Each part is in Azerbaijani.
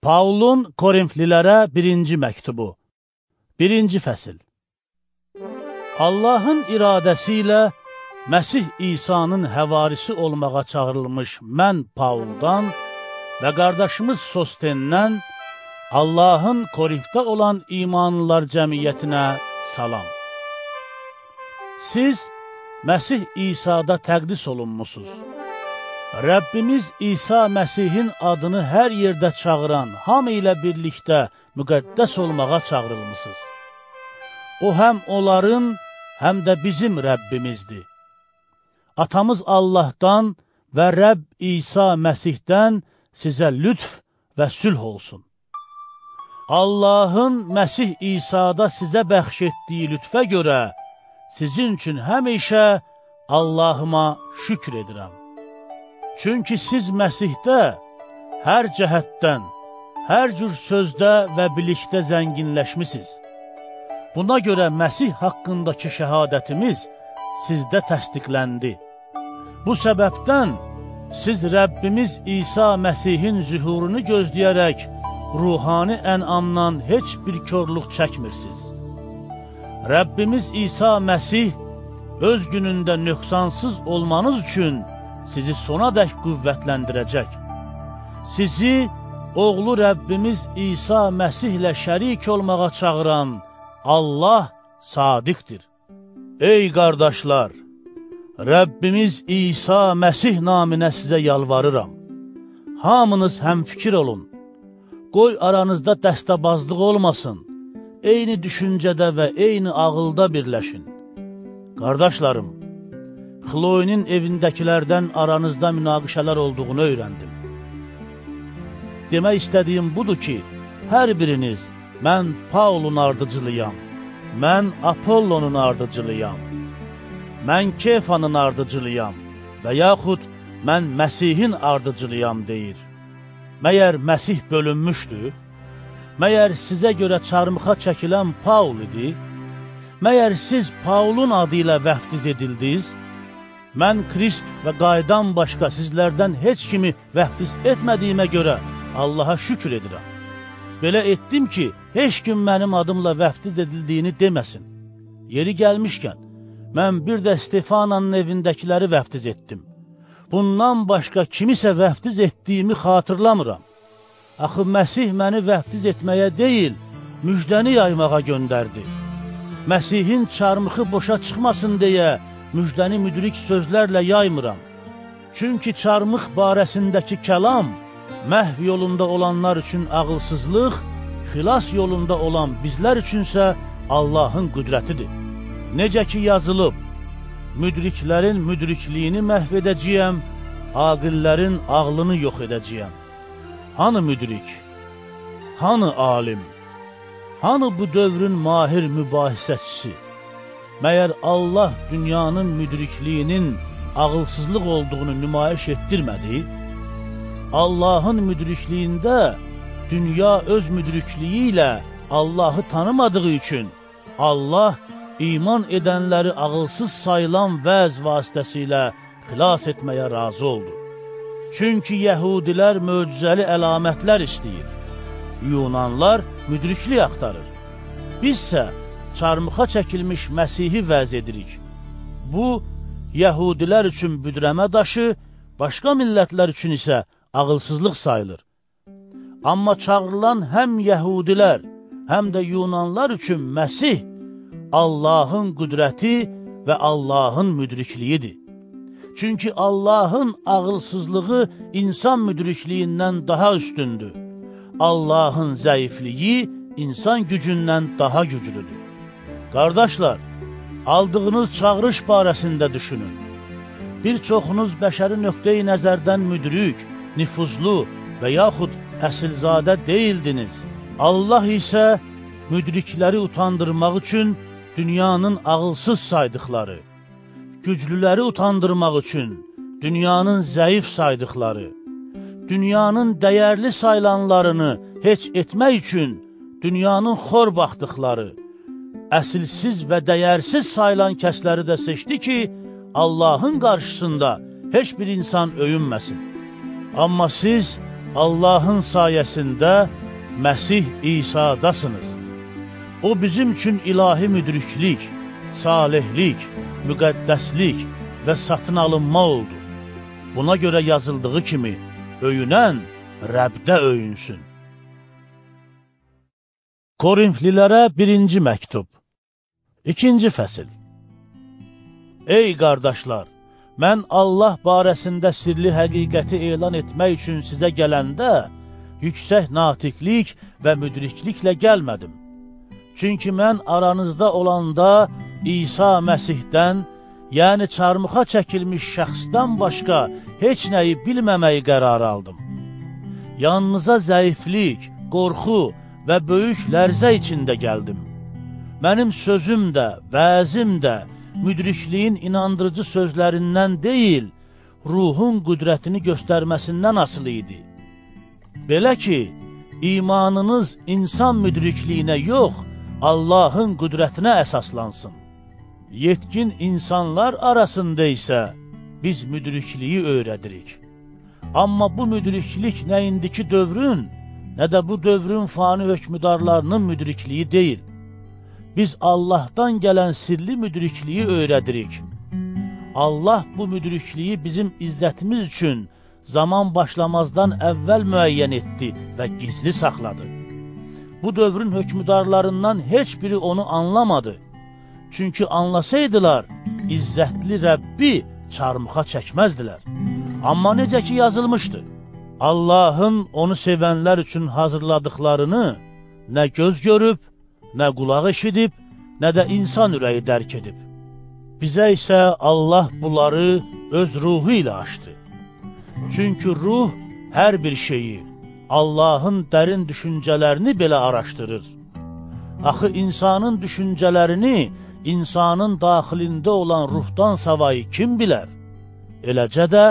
Paulun Korinflilərə birinci məktubu, birinci fəsil. Allahın iradəsi ilə Məsih İsa'nın həvarisi olmağa çağırılmış mən Pauldan və qardaşımız Sostendən Allahın Korinfdə olan imanlılar cəmiyyətinə salam. Siz Məsih İsa'da təqdis olunmusunuz. Rəbbimiz İsa Məsihin adını hər yerdə çağıran hamı ilə birlikdə müqəddəs olmağa çağırılmısınız. O həm onların, həm də bizim Rəbbimizdir. Atamız Allahdan və Rəbb İsa Məsihdən sizə lütf və sülh olsun. Allahın Məsih İsa'da sizə bəxş etdiyi lütfə görə sizin üçün həmişə Allahıma şükr edirəm. Çünki siz Məsihdə hər cəhətdən, hər cür sözdə və bilikdə zənginləşmisiniz. Buna görə Məsih haqqındakı şəhadətimiz sizdə təsdiqləndi. Bu səbəbdən siz Rəbbimiz İsa Məsihin zühurunu gözləyərək ruhani ənamdan heç bir korluq çəkmirsiniz. Rəbbimiz İsa Məsih öz günündə nöqsansız olmanız üçün sizi sona dək qüvvətləndirəcək. Sizi oğlu Rəbbimiz İsa Məsihlə şərik olmağa çağıran Allah sadiqdir. Ey qardaşlar, Rəbbimiz İsa Məsih naminə sizə yalvarıram. Hamınız həmfikir olun. Qoy aranızda dəstəbazlıq olmasın. Eyni düşüncədə və eyni ağılda birləşin. Qardaşlarım, Xloinin evindəkilərdən aranızda münaqişələr olduğunu öyrəndim. Demək istədiyim budur ki, hər biriniz mən Paulun ardıcılıyam, mən Apollonun ardıcılıyam, mən Kefanın ardıcılıyam və yaxud mən Məsihin ardıcılıyam deyir. Məyər Məsih bölünmüşdü? Məyər sizə görə çarmıxa çəkilən Paul idi? Məyər siz Paulun adı ilə vəftiz edildiniz? Mən Krisp və Qaydan başqa sizlərdən heç kimi vəftiz etmədiyimə görə Allaha şükür edirəm. Belə etdim ki, heç kim mənim adımla vəftiz edildiyini deməsin. Yeri gəlmişkən, mən bir də Stefananın evindəkiləri vəftiz etdim. Bundan başqa kimisə vəftiz etdiyimi xatırlamıram. Axı Məsih məni vəftiz etməyə deyil, müjdəni yaymağa göndərdi. Məsihin çarmıxı boşa çıxmasın deyə müjdəni müdrik sözlərlə yaymıram. Çünki çarmıx barəsindəki kəlam, məhv yolunda olanlar üçün ağılsızlıq, xilas yolunda olan bizlər üçünsə Allahın qüdrətidir. Necə ki yazılıb, müdriklərin müdrikliyini məhv edəcəyəm, aqillərin ağlını yox edəcəyəm. Hanı müdrik? Hanı alim? Hanı bu dövrün mahir mübahisəçisi? Məyər Allah dünyanın müdrikliyinin ağılsızlıq olduğunu nümayiş etdirmədi? Allahın müdrikliyində dünya öz müdrikliyi ilə Allahı tanımadığı üçün Allah iman edənləri ağılsız sayılan vəz vasitəsilə xilas etməyə razı oldu. Çünki yəhudilər möcüzəli əlamətlər istəyir, Yunanlar müdriklik axtarır. Bizsə çarmıxa çəkilmiş Məsihi vəz edirik. Bu, yəhudilər üçün büdrəmə daşı, başqa millətlər üçün isə ağılsızlıq sayılır. Amma çağırılan həm yəhudilər, həm də Yunanlar üçün Məsih Allahın qüdrəti və Allahın müdrikliyidir. Çünki Allahın ağılsızlığı insan müdrikliyindən daha üstündür. Allahın zəifliyi insan gücündən daha güclüdür. Qardaşlar, aldığınız çağırış barəsində düşünün. Bir çoxunuz bəşəri nöqteyi nəzərdən müdrik, nüfuzlu və yaxud əsilzadə deyildiniz. Allah isə müdrikləri utandırmaq üçün dünyanın ağılsız saydıqları, güclüləri utandırmaq üçün dünyanın zəif saydıqları, dünyanın dəyərli sayılanlarını heç etmək üçün dünyanın xor baxdıqları, əsilsiz və dəyərsiz sayılan kəsləri də seçdi ki, Allahın qarşısında heç bir insan öyünməsin. Amma siz Allahın sayəsində Məsih İsa'dasınız. O bizim üçün ilahi müdriklik, salihlik, müqəddəslik və satın alınma oldu. Buna görə yazıldığı kimi, öyünən Rəbdə öyünsün. Korinflilərə birinci məktub, 2-ci fəsil. Ey qardaşlar, mən Allah barəsində sirli həqiqəti elan etmək üçün sizə gələndə, yüksək natiqlik və müdrikliklə gəlmədim. Çünki mən aranızda olanda İsa Məsihdən, yəni çarmıxa çəkilmiş şəxsdən başqa heç nəyi bilməməyi qərar aldım. Yanınıza zəiflik, qorxu və böyük lərzə içində gəldim. Mənim sözüm də, vəzim də müdrikliyin inandırıcı sözlərindən deyil, ruhun qüdrətini göstərməsindən asılı idi. Belə ki, imanınız insan müdrikliyinə yox, Allahın qüdrətinə əsaslansın. Yetkin insanlar arasında isə biz müdrikliyi öyrədirik. Amma bu müdriklik nə indiki dövrün, nə də bu dövrün fani hökmdarlarının müdrikliyi deyil. Biz Allahdan gələn sirli müdrikliyi öyrədirik. Allah bu müdrikliyi bizim izzətimiz üçün zaman başlamazdan əvvəl müəyyən etdi və gizli saxladı. Bu dövrün hökmdarlarından heç biri onu anlamadı. Çünki anlasaydılar, izzətli Rəbbi çarmıxa çəkməzdilər. Amma necə ki yazılmışdı, Allahın onu sevənlər üçün hazırladıqlarını nə göz görüb, nə qulaq eşidib, nə də insan ürəyi dərk edib. Bizə isə Allah bunları öz ruhu ilə açdı. Çünki ruh hər bir şeyi, Allahın dərin düşüncələrini belə araşdırır. Axı insanın düşüncələrini insanın daxilində olan ruhdan savayı kim bilər? Eləcə də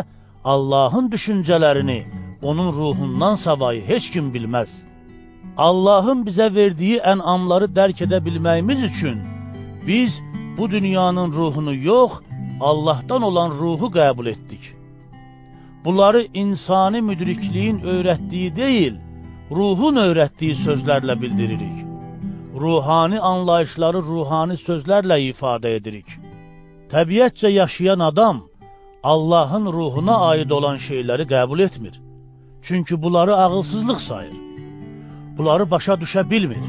Allahın düşüncələrini onun ruhundan savayı heç kim bilməz. Allahın bizə verdiyi ənamları dərk edə bilməyimiz üçün biz bu dünyanın ruhunu yox, Allahdan olan ruhu qəbul etdik. Bunları insani müdrikliyin öyrətdiyi deyil, ruhun öyrətdiyi sözlərlə bildiririk. Ruhani anlayışları ruhani sözlərlə ifadə edirik. Təbiətcə yaşayan adam Allahın ruhuna aid olan şeyləri qəbul etmir. Çünki bunları ağılsızlıq sayır. Bunları başa düşə bilmir.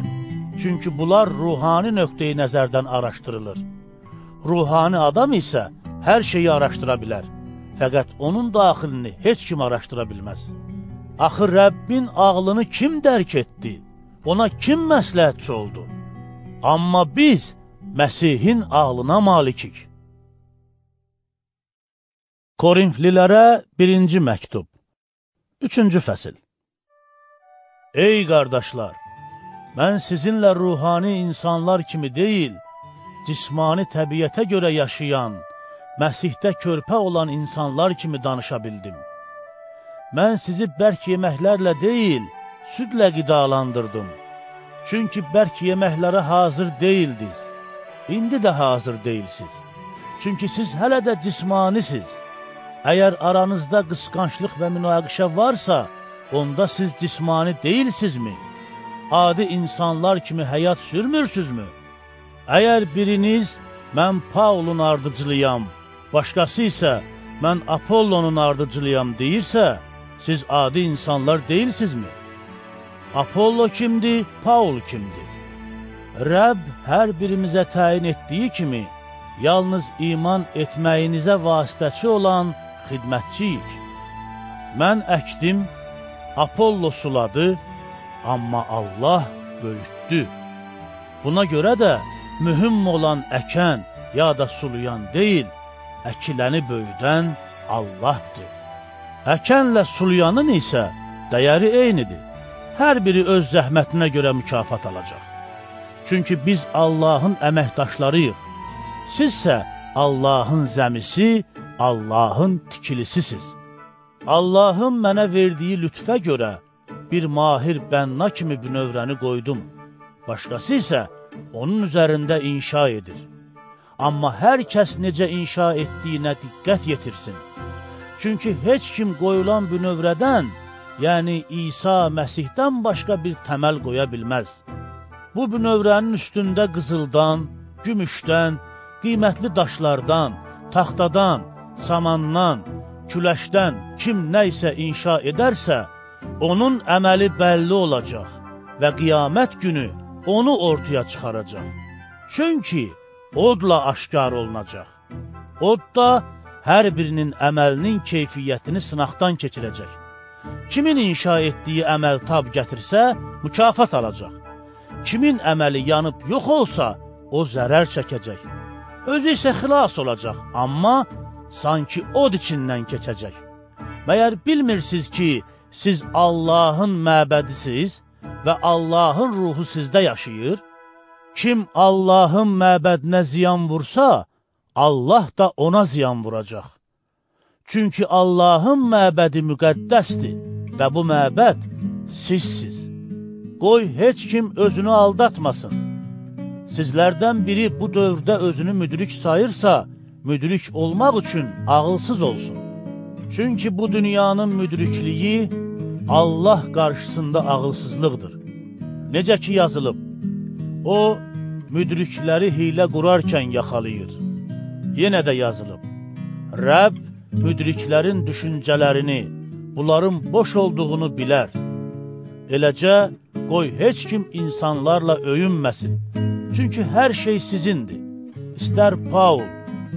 Çünki bunlar ruhani nöqteyi nəzərdən araşdırılır. Ruhani adam isə hər şeyi araşdıra bilər. Fəqət onun daxilini heç kim araşdıra bilməz. Axı Rəbbin ağlını kim dərk etdi? Ona kim məsləhətçi oldu? Amma biz Məsihin ağlına malikik. Korinflilərə birinci məktub, 3-cü fəsil. Ey qardaşlar, mən sizinlə ruhani insanlar kimi deyil, cismani təbiətə görə yaşayan, Məsihdə körpə olan insanlar kimi danışa bildim. Mən sizi bərk yeməklərlə deyil, südlə qidalandırdım. Çünki bərk yeməklərə hazır deyildiniz. İndi də hazır deyilsiniz. Çünki siz hələ də cismanisiz. Əgər aranızda qısqançlıq və münaqişə varsa, onda siz cismani deyilsinizmi? Adi insanlar kimi həyat sürmürsünüzmü? Əgər biriniz, mən Paulun ardıcılıyam, başqası isə mən Apollonun ardıcılıyam deyirsə, siz adi insanlar deyilsinizmi? Apollo kimdir, Paul kimdir? Rəbb hər birimizə təyin etdiyi kimi, yalnız iman etməyinizə vasitəçi olan xidmətçiyik. Mən əkdim, Apollo suladı, amma Allah böyütdü. Buna görə də mühüm olan əkən ya da sulayan deyil, əkiləni böyüdən Allahdır. Əkənlə sulayanın isə dəyəri eynidir. Hər biri öz zəhmətinə görə mükafat alacaq. Çünki biz Allahın əməkdaşlarıyıq. Sizsə Allahın zəmisi, Allahın tikilisisiz. Allahın mənə verdiyi lütfə görə bir mahir bənna kimi bünövrəni qoydum. Başqası isə onun üzərində inşa edir. Amma hər kəs necə inşa etdiyinə diqqət yetirsin. Çünki heç kim qoyulan bünövrədən yəni İsa Məsihdən başqa bir təməl qoya bilməz. Bu bünövrənin üstündə qızıldan, gümüşdən, qiymətli daşlardan, taxtadan, samandan, küləşdən kim nə isə inşa edərsə, onun əməli bəlli olacaq və qiyamət günü onu ortaya çıxaracaq. Çünki odla aşkar olunacaq. Od da hər birinin əməlinin keyfiyyətini sınaqdan keçirəcək. Kimin inşa etdiyi əməl tab gətirsə, mükafat alacaq. Kimin əməli yanıb yox olsa, o zərər çəkəcək. Özü isə xilas olacaq, amma sanki od içindən keçəcək. Məyər bilmirsiniz ki, siz Allahın məbədisiz və Allahın ruhu sizdə yaşayır? Kim Allahın məbədinə ziyan vursa, Allah da ona ziyan vuracaq. Çünki Allahın məbədi müqəddəsdir və bu məbəd sizsiz. Qoy heç kim özünü aldatmasın. Sizlərdən biri bu dövrdə özünü müdrik sayırsa, müdrik olmaq üçün ağılsız olsun. Çünki bu dünyanın müdrikliyi Allah qarşısında ağılsızlıqdır. Necə ki yazılıb, o müdrikləri hiylə qurarkən yaxalayır. Yenə də yazılıb, Rəbb müdriklərin düşüncələrini, bunların boş olduğunu bilər. Eləcə, qoy heç kim insanlarla öyünməsin. Çünki hər şey sizindir. İstər Paul,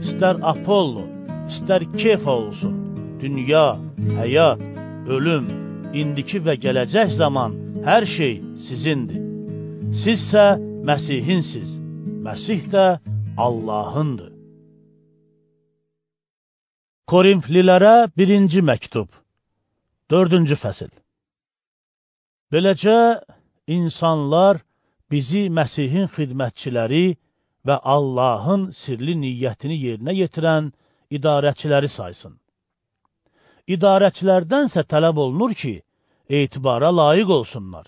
istər Apollo, istər Kefa olsun. Dünya, həyat, ölüm, indiki və gələcək zaman hər şey sizindir. Sizsə Məsihinsiz, Məsih də Allahındır. Korinflilərə birinci məktub, 4-cü fəsil. Beləcə, insanlar bizi Məsihin xidmətçiləri və Allahın sirli niyyətini yerinə yetirən idarəçiləri saysın. İdarəçilərdənsə tələb olunur ki, etibara layiq olsunlar.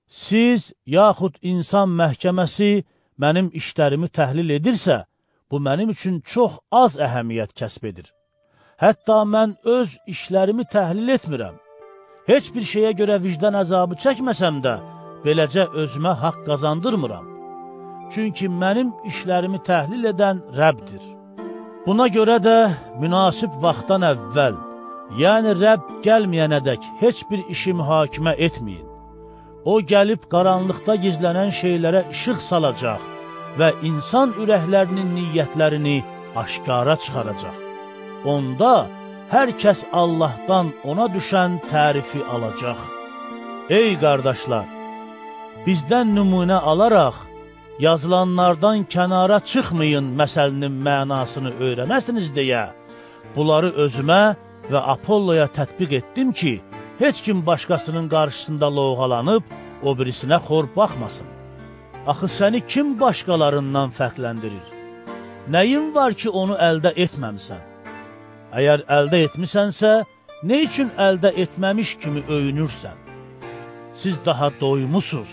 Siz, yaxud insan məhkəməsi mənim işlərimi təhlil edirsə, bu mənim üçün çox az əhəmiyyət kəsb edir. Hətta mən öz işlərimi təhlil etmirəm. Heç bir şeyə görə vicdan əzabı çəkməsəm də, beləcə özümə haqq qazandırmıram. Çünki mənim işlərimi təhlil edən Rəbbdir. Buna görə də münasib vaxtdan əvvəl, yəni Rəbb gəlməyənədək heç bir işi mühakimə etməyin. O gəlib qaranlıqda gizlənən şeylərə işıq salacaq və insan ürəklərinin niyyətlərini aşkara çıxaracaq. Onda hər kəs Allahdan ona düşən tərifi alacaq. Ey qardaşlar, bizdən nümunə alaraq, yazılanlardan kənara çıxmayın məsəlinin mənasını öyrənəsiniz deyə, bunları özümə və Apolloya tətbiq etdim ki, heç kim başqasının qarşısında lovğalanıb, o birisinə xor baxmasın. Axı səni kim başqalarından fərqləndirir? Nəyin var ki, onu əldə etməmisən? Əgər əldə etmisənsə, nə üçün əldə etməmiş kimi öyünürsən? Siz daha doymusunuz,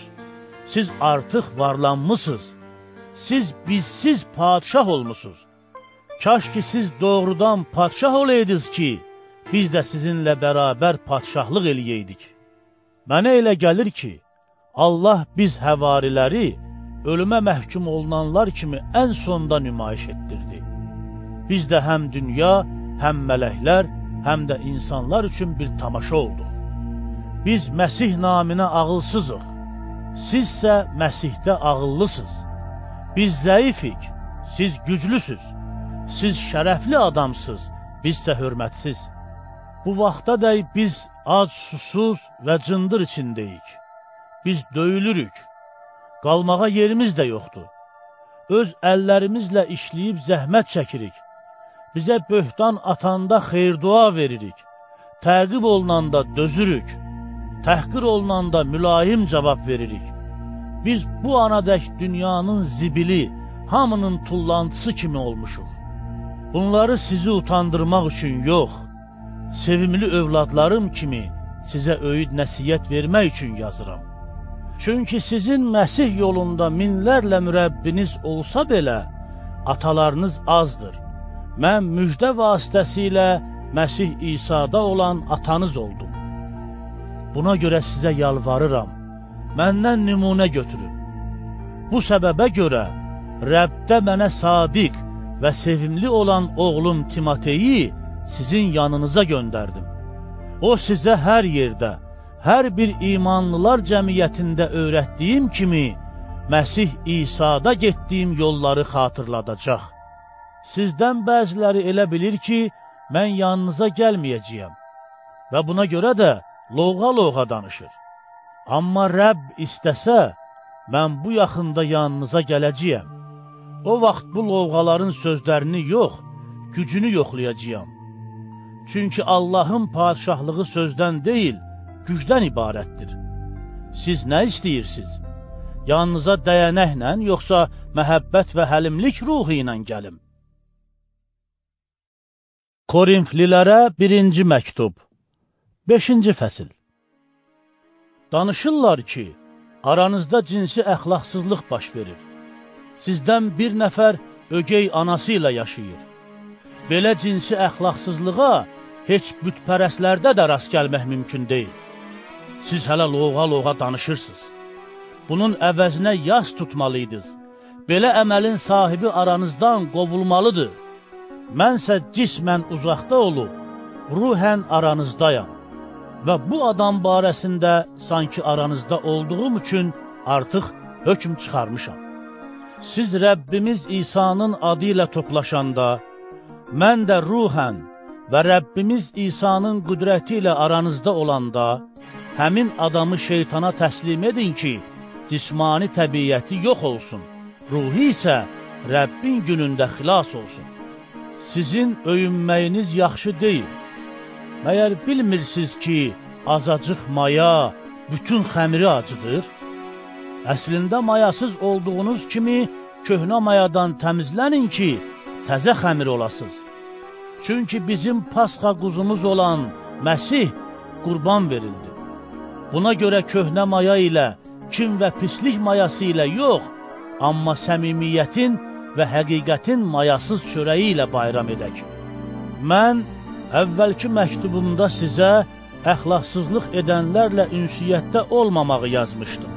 siz artıq varlanmısınız, siz bizsiz padşah olmusunuz. Kaş ki, siz doğrudan padşah olaydınız ki, biz də sizinlə bərabər padşahlıq eləyəydik. Mənə elə gəlir ki, Allah biz həvariləri ölümə məhkum olunanlar kimi ən sonda nümayiş etdirdi. Biz də həm dünya, həm mələklər, həm də insanlar üçün bir tamaşa olduq. Biz Məsih naminə ağılsızıq, sizsə Məsihdə ağıllısınız. Biz zəifik, siz güclüsüz, siz şərəfli adamsınız, bizsə hörmətsiz. Bu vaxtadək biz ac, susuz və cındır içindəyik. Biz döyülürük, qalmağa yerimiz də yoxdur. Öz əllərimizlə işləyib zəhmət çəkirik. Bizə böhtan atanda xeyir-dua veririk, təqib olunanda dözürük, təhqir olunanda mülayim cavab veririk. Biz bu anadək dünyanın zibili, hamının tullantısı kimi olmuşuq. Bunları sizi utandırmaq üçün yox, sevimli övladlarım kimi sizə öyüd nəsihət vermək üçün yazıram. Çünki sizin Məsih yolunda minlərlə mürəbbiniz olsa belə, atalarınız azdır. Mən müjdə vasitəsilə Məsih İsa'da olan atanız oldum. Buna görə sizə yalvarıram, məndən nümunə götürün. Bu səbəbə görə Rəbdə mənə sadiq və sevimli olan oğlum Timoteyi sizin yanınıza göndərdim. O sizə hər yerdə, hər bir imanlılar cəmiyyətində öyrətdiyim kimi, Məsih İsa'da getdiyim yolları xatırladacaq. Sizdən bəziləri elə bilir ki, mən yanınıza gəlməyəcəyəm və buna görə də lovğa-lovğa danışır. Amma Rəbb istəsə, mən bu yaxında yanınıza gələcəyəm. O vaxt bu lovğaların sözlərini yox, gücünü yoxlayacağam. Çünki Allahın padşahlığı sözdən deyil, gücdən ibarətdir. Siz nə istəyirsiniz? Yanınıza dəyənəklə, yoxsa məhəbbət və həlimlik ruhu ilə gəlim? Korinflilərə birinci məktub, 5-ci fəsil. Danışırlar ki, aranızda cinsi əxlaqsızlıq baş verir. Sizdən bir nəfər ögey anası ilə yaşayır. Belə cinsi əxlaqsızlığa heç bütpərəslərdə də rast gəlmək mümkün deyil. Siz hələ lovğa-lovğa danışırsınız. Bunun əvəzinə yas tutmalıydınız. Belə əməlin sahibi aranızdan qovulmalıdır. Mənsə cismən uzaqda olub, ruhən aranızdayam və bu adam barəsində sanki aranızda olduğum üçün artıq hökm çıxarmışam. Siz Rəbbimiz İsa'nın adı ilə toplaşanda, mən də ruhən və Rəbbimiz İsa'nın qüdrəti ilə aranızda olanda, həmin adamı şeytana təslim edin ki, cismani təbiəti yox olsun, ruhi isə Rəbbin günündə xilas olsun. Sizin öyünməyiniz yaxşı deyil. Məyər bilmirsiniz ki, azacıq maya bütün xəmiri acıdır? Əslində mayasız olduğunuz kimi köhnə mayadan təmizlənin ki, təzə xəmir olasınız. Çünki bizim Pasxa quzumuz olan Məsih qurban verildi. Buna görə köhnə maya ilə, kin və pislik mayası ilə yox, amma səmimiyyətin və həqiqətin mayasız çörəyi ilə bayram edək. Mən əvvəlki məktubumda sizə əxlaqsızlıq edənlərlə ünsiyyətdə olmamağı yazmışdım.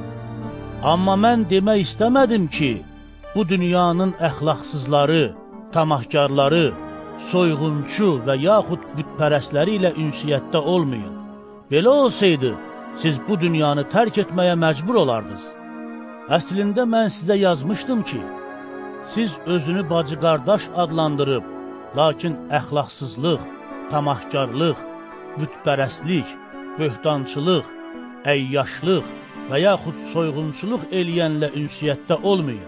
Amma mən demək istəmədim ki, bu dünyanın əxlaqsızları, tamahkarları, soyğunçu və yaxud bütpərəstləri ilə ünsiyyətdə olmayın. Belə olsaydı, siz bu dünyanı tərk etməyə məcbur olardınız. Əslində mən sizə yazmışdım ki, siz özünü bacı-qardaş adlandırıb, lakin əxlaqsızlıq, tamahkarlıq, bütpərəstlik, böhtançılıq, əyyaşlıq və yaxud soyğunçuluq eləyənlə ünsiyyətdə olmayın.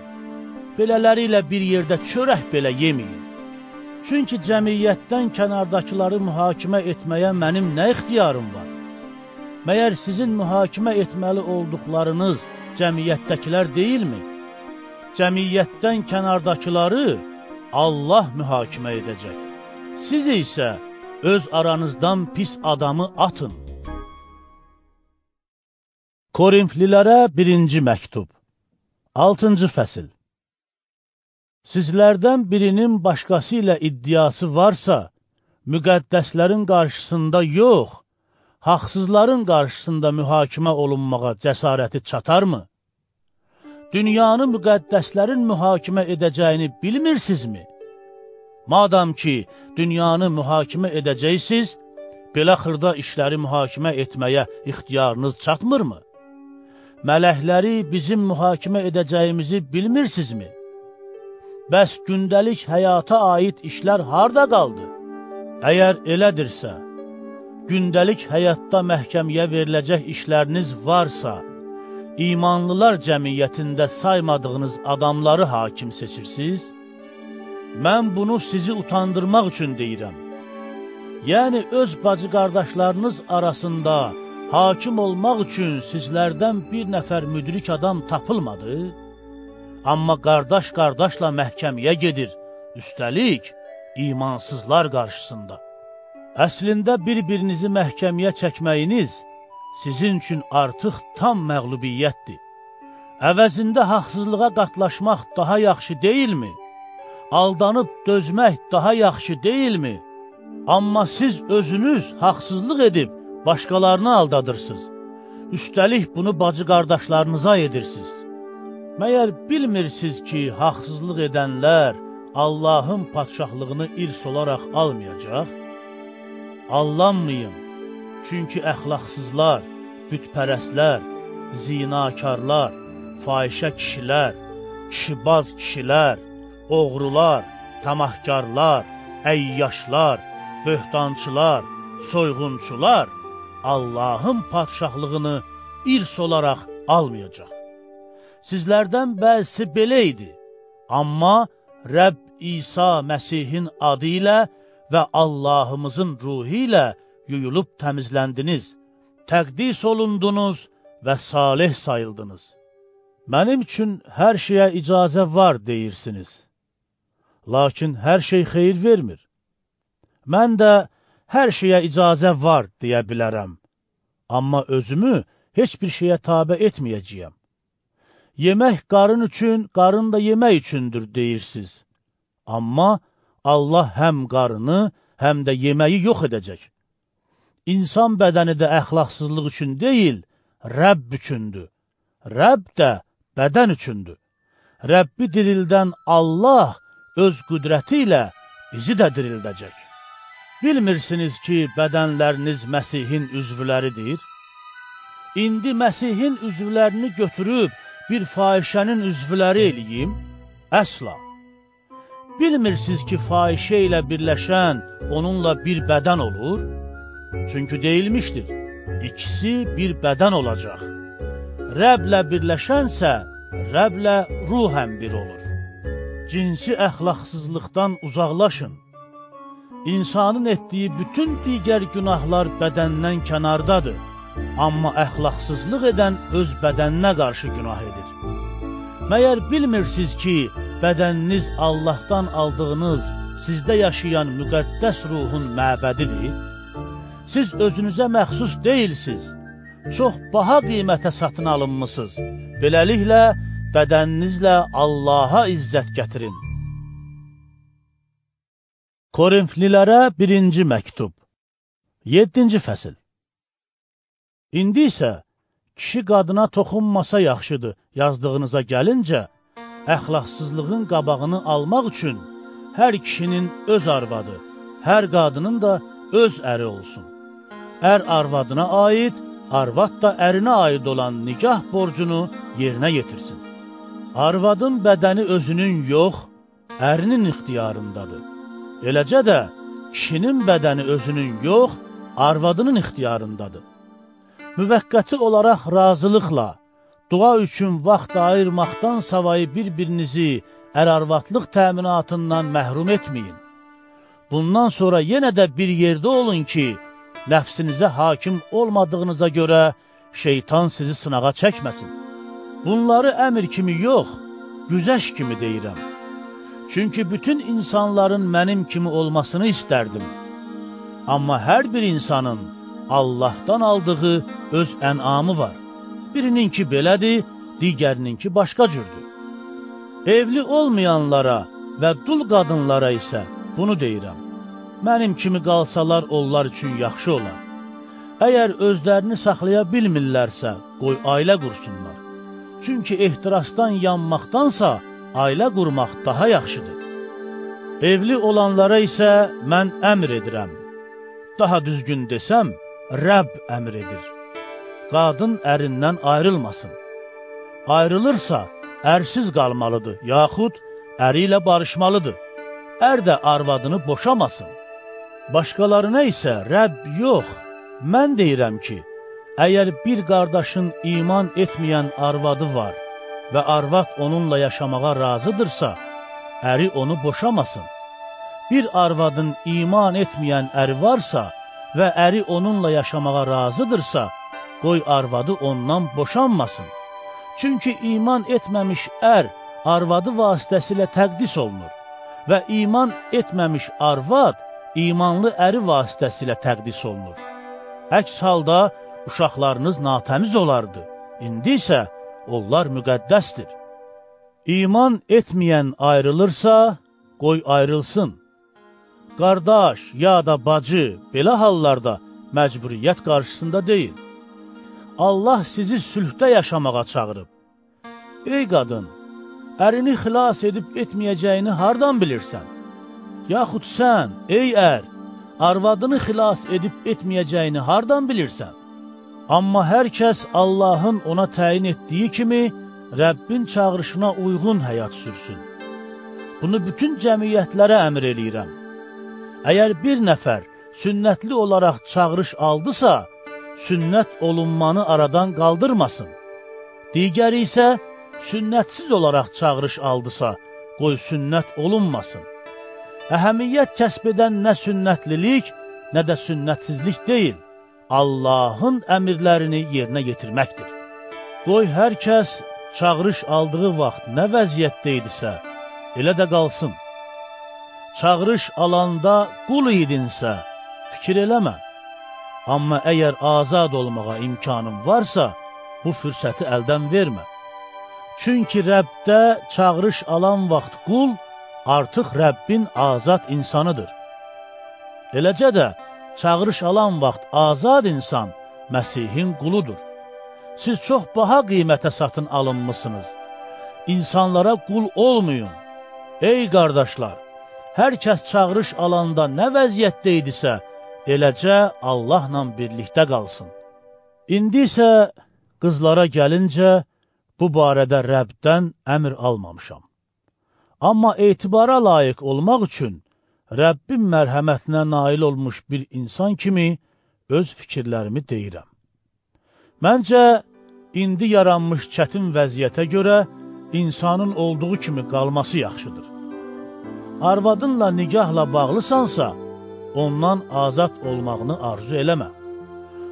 Belələri ilə bir yerdə çörək belə yeməyin. Çünki cəmiyyətdən kənardakıları mühakimə etməyə mənim nə ixtiyarım var? Məyər sizin mühakimə etməli olduqlarınız cəmiyyətdəkilər deyilmi? Cəmiyyətdən kənardakıları Allah mühakimə edəcək. Siz isə öz aranızdan pis adamı atın. Korinflilərə birinci məktub, 6-cı fəsil. Sizlərdən birinin başqası ilə iddiası varsa, müqəddəslərin qarşısında yox, haqsızların qarşısında mühakimə olunmağa cəsarəti çatarmı? Dünyanı müqəddəslərin mühakimə edəcəyini bilmirsinizmi? Madam ki, dünyanı mühakimə edəcəksiniz, belə xırda işləri mühakimə etməyə ixtiyarınız çatmırmı? Mələkləri bizim mühakimə edəcəyimizi bilmirsinizmi? Bəs gündəlik həyata aid işlər harda qaldı? Əgər elədirsə, gündəlik həyatda məhkəməyə veriləcək işləriniz varsa, imanlılar cəmiyyətində saymadığınız adamları hakim seçirsiniz? Mən bunu sizi utandırmaq üçün deyirəm. Yəni, öz bacı-qardaşlarınız arasında hakim olmaq üçün sizlərdən bir nəfər müdrik adam tapılmadı? Amma qardaş qardaşla məhkəməyə gedir, üstəlik imansızlar qarşısında. Əslində bir-birinizi məhkəməyə çəkməyiniz sizin üçün artıq tam məğlubiyyətdir. Əvəzində haqsızlığa qatlaşmaq daha yaxşı deyilmi? Aldanıb dözmək daha yaxşı deyilmi? Amma siz özünüz haqsızlıq edib başqalarını aldadırsınız. Üstəlik bunu bacı qardaşlarınıza edirsiniz. Məyər bilmirsiniz ki, haqsızlıq edənlər Allahın padşahlığını irs olaraq almayacaq? Allanmayın, çünki əxlaqsızlar, bütpərəstlər, zinakarlar, fahişə kişilər, kişibaz kişilər, oğrular, tamahkarlar, əyyaşlar, böhtançılar, soyğunçular Allahın padşahlığını irs olaraq almayacaq. Sizlərdən bəzisi belə idi, amma Rəbb İsa Məsihin adı ilə və Allahımızın ruhu ilə yuyulub təmizləndiniz, təqdis olundunuz və salih sayıldınız. Mənim üçün hər şeyə icazə var deyirsiniz. Lakin hər şey xeyir vermir. Mən də hər şeyə icazə var deyə bilərəm. Amma özümü heç bir şeyə tabe etməyəcəyəm. Yemək qarın üçün, qarın da yemək üçündür deyirsiniz. Amma Allah həm qarını, həm də yeməyi yox edəcək. İnsan bədəni də əxlaqsızlıq üçün deyil, Rəbb üçündür. Rəbb də bədən üçündür. Rəbbi dirildən Allah öz qüdrəti ilə bizi də dirildəcək. Bilmirsiniz ki, bədənləriniz Məsihin üzvləridir? İndi Məsihin üzvlərini götürüb bir fahişənin üzvləri eləyim? Əsla. Bilmirsiniz ki, fahişə ilə birləşən onunla bir bədən olur? Çünki deyilmişdir, ikisi bir bədən olacaq. Rəblə birləşənsə, Rəblə ruhən bir olur. Cinsi əxlaqsızlıqdan uzaqlaşın. İnsanın etdiyi bütün digər günahlar bədəndən kənardadır, amma əxlaqsızlıq edən öz bədəninə qarşı günah edir. Məyər bilmirsiniz ki, bədəniniz Allahdan aldığınız, sizdə yaşayan müqəddəs ruhun məbədidir? Siz özünüzə məxsus deyilsiniz, çox baha qiymətə satın alınmısınız. Beləliklə, bədəninizlə Allaha izzət gətirin. Korinflilərə birinci məktub, 7-ci fəsil. İndi isə kişi qadına toxunmasa yaxşıdır yazdığınıza gəlincə, əxlaqsızlığın qabağını almaq üçün hər kişinin öz arvadı, hər qadının da öz əri olsun. Ər arvadına aid, arvad da ərinə aid olan nikah borcunu yerinə yetirsin. Arvadın bədəni özünün yox, ərinin ixtiyarındadır. Eləcə də kişinin bədəni özünün yox, arvadının ixtiyarındadır. Müvəqqəti olaraq razılıqla, dua üçün vaxt ayırmaqdan savayı bir-birinizi ər-arvadlıq təminatından məhrum etməyin. Bundan sonra yenə də bir yerdə olun ki, nəfsinizə hakim olmadığınıza görə şeytan sizi sınağa çəkməsin. Bunları əmr kimi yox, güzəş kimi deyirəm. Çünki bütün insanların mənim kimi olmasını istərdim. Amma hər bir insanın Allahdan aldığı öz ənamı var. Birininki belədir, digərininki başqa cürdür. Evli olmayanlara və dul qadınlara isə bunu deyirəm. Mənim kimi qalsalar onlar üçün yaxşı olar. Əgər özlərini saxlaya bilmirlərsə, qoy ailə qursunlar. Çünki ehtirasdan yanmaqdansa, ailə qurmaq daha yaxşıdır. Evli olanlara isə mən əmr edirəm. Daha düzgün desəm, Rəbb əmr edir. Qadın ərindən ayrılmasın. Ayrılırsa, ərsiz qalmalıdır, yaxud əri ilə barışmalıdır. Ər də arvadını boşamasın. Başqalarına isə Rəbb yox, mən deyirəm ki, əgər bir qardaşın iman etməyən arvadı var və arvad onunla yaşamağa razıdırsa, əri onu boşamasın. Bir arvadın iman etməyən əri varsa və əri onunla yaşamağa razıdırsa, qoy arvadı ondan boşanmasın. Çünki iman etməmiş ər arvadı vasitəsilə təqdis olunur və iman etməmiş arvad imanlı əri vasitəsilə təqdis olunur. Əks halda uşaqlarınız natəmiz olardı, İndi isə onlar müqəddəsdir. İman etməyən ayrılırsa, qoy ayrılsın. Qardaş ya da bacı belə hallarda məcburiyyət qarşısında deyil. Allah sizi sülhdə yaşamağa çağırıb. Ey qadın, ərini xilas edib etməyəcəyini hardan bilirsən? Yaxud sən, ey ər, arvadını xilas edib etməyəcəyini hardan bilirsən? Amma hər kəs Allahın ona təyin etdiyi kimi Rəbbin çağırışına uyğun həyat sürsün. Bunu bütün cəmiyyətlərə əmr eləyirəm. Əgər bir nəfər sünnətli olaraq çağırış aldısa, sünnət olunmanı aradan qaldırmasın. Digəri isə sünnətsiz olaraq çağırış aldısa, qoy sünnət olunmasın. Əhəmiyyət kəsb edən nə sünnətlilik, nə də sünnətsizlik deyil, Allahın əmirlərini yerinə yetirməkdir. Qoy hər kəs çağırış aldığı vaxt nə vəziyyətdə idisə, elə də qalsın. Çağırış alanda qul idinsə, fikir eləmə. Amma əgər azad olmağa imkanın varsa, bu fürsəti əldən vermə. Çünki Rəbdə çağırış alan vaxt qul, artıq Rəbbin azad insanıdır. Eləcə də çağırış alan vaxt azad insan Məsihin quludur. Siz çox baha qiymətə satın alınmısınız. İnsanlara qul olmayın. Ey qardaşlar, hər kəs çağırış alanda nə vəziyyətdə idisə, eləcə Allahla birlikdə qalsın. İndi isə qızlara gəlincə, bu barədə Rəbdən əmr almamışam. Amma etibara layiq olmaq üçün Rəbbin mərhəmətinə nail olmuş bir insan kimi öz fikirlərimi deyirəm. Məncə, indi yaranmış çətin vəziyyətə görə insanın olduğu kimi qalması yaxşıdır. Arvadınla nigahla bağlısansa, ondan azad olmağını arzu eləmə.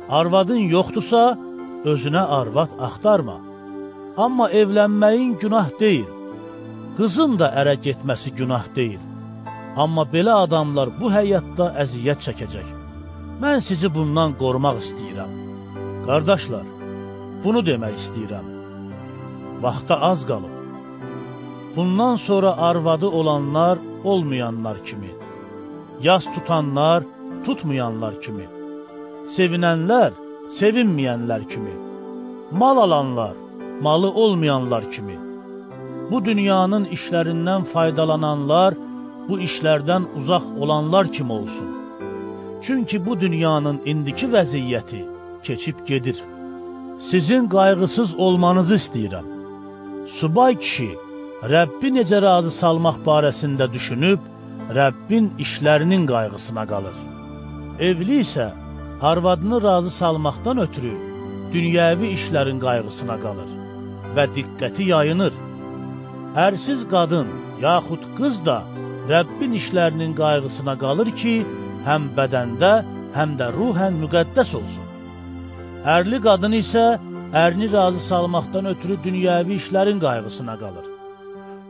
Arvadın yoxdursa, özünə arvad axtarma. Amma evlənməyin günah deyil, qızın da ərə getməsi günah deyil. Amma belə adamlar bu həyatda əziyyət çəkəcək. Mən sizi bundan qorumaq istəyirəm. Qardaşlar, bunu demək istəyirəm. Vaxta az qalıb. Bundan sonra arvadı olanlar olmayanlar kimi, yas tutanlar tutmayanlar kimi, sevinənlər sevinməyənlər kimi, mal alanlar malı olmayanlar kimi, bu dünyanın işlərindən faydalananlar bu işlərdən uzaq olanlar kimi olsun. Çünki bu dünyanın indiki vəziyyəti keçib gedir. Sizin qayğısız olmanızı istəyirəm. Subay kişi Rəbbi necə razı salmaq barəsində düşünüb, Rəbbin işlərinin qayğısına qalır. Evli isə arvadını razı salmaqdan ötürü dünyəvi işlərin qayğısına qalır və diqqəti yayınır. Ərsiz qadın yaxud qız da Rəbbin işlərinin qayğısına qalır ki, həm bədəndə, həm də ruhən müqəddəs olsun. Ərli qadın isə ərini razı salmaqdan ötürü dünyəvi işlərin qayğısına qalır.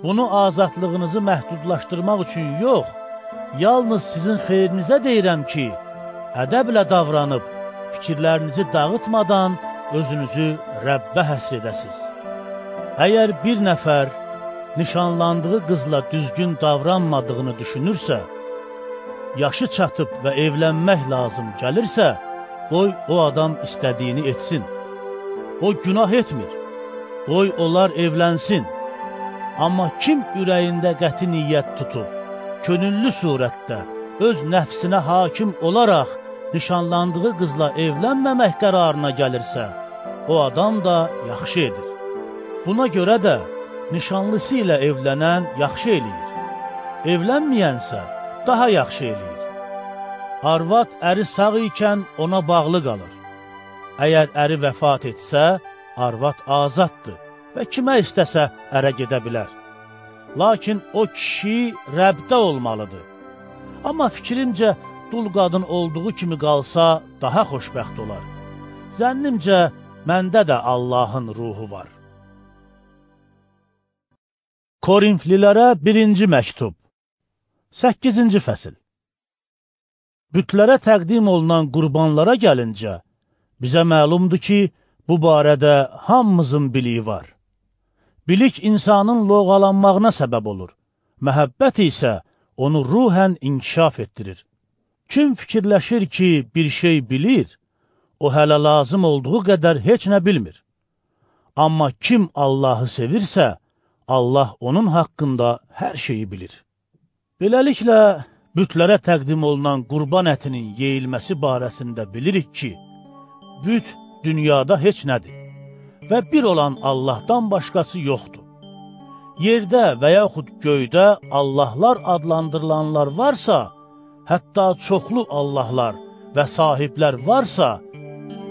Bunu azadlığınızı məhdudlaşdırmaq üçün yox, yalnız sizin xeyrinizə deyirəm ki, ədəblə davranıb, fikirlərinizi dağıtmadan özünüzü Rəbbə həsr edəsiz. Əgər bir nəfər nişanlandığı qızla düzgün davranmadığını düşünürsə, yaşı çatıb və evlənmək lazım gəlirsə, qoy o adam istədiyini etsin. O günah etmir, qoy onlar evlənsin. Amma kim ürəyində qəti niyyət tutub, könüllü surətdə öz nəfsinə hakim olaraq nişanlandığı qızla evlənməmək qərarına gəlirsə, o adam da yaxşı edir. Buna görə də nişanlısı ilə evlənən yaxşı eləyir, evlənməyənsə daha yaxşı eləyir. Arvad əri sağ ikən ona bağlı qalır. Əgər əri vəfat etsə, arvad azaddır və kimə istəsə ərə gedə bilər. Lakin o kişi Rəbdə olmalıdır. Amma fikrimcə, dul qadın olduğu kimi qalsa daha xoşbəxt olar. Zənnimcə, məndə də Allahın ruhu var. Korinflilərə birinci məktub, 8-ci fəsil. Bütlərə təqdim olunan qurbanlara gəlincə, bizə məlumdur ki, bu barədə hamımızın biliyi var. Bilik insanın loğalanmağına səbəb olur, məhəbbət isə onu ruhən inkişaf etdirir. Kim fikirləşir ki, bir şey bilir, O hələ lazım olduğu qədər heç nə bilmir. Amma kim Allahı sevirsə, Allah onun haqqında hər şeyi bilir. Beləliklə, bütlərə təqdim olunan qurban ətinin yeyilməsi barəsində bilirik ki, büt dünyada heç nədir və bir olan Allahdan başqası yoxdur. Yerdə və yaxud göydə Allahlar adlandırılanlar varsa, hətta çoxlu Allahlar və sahiblər varsa,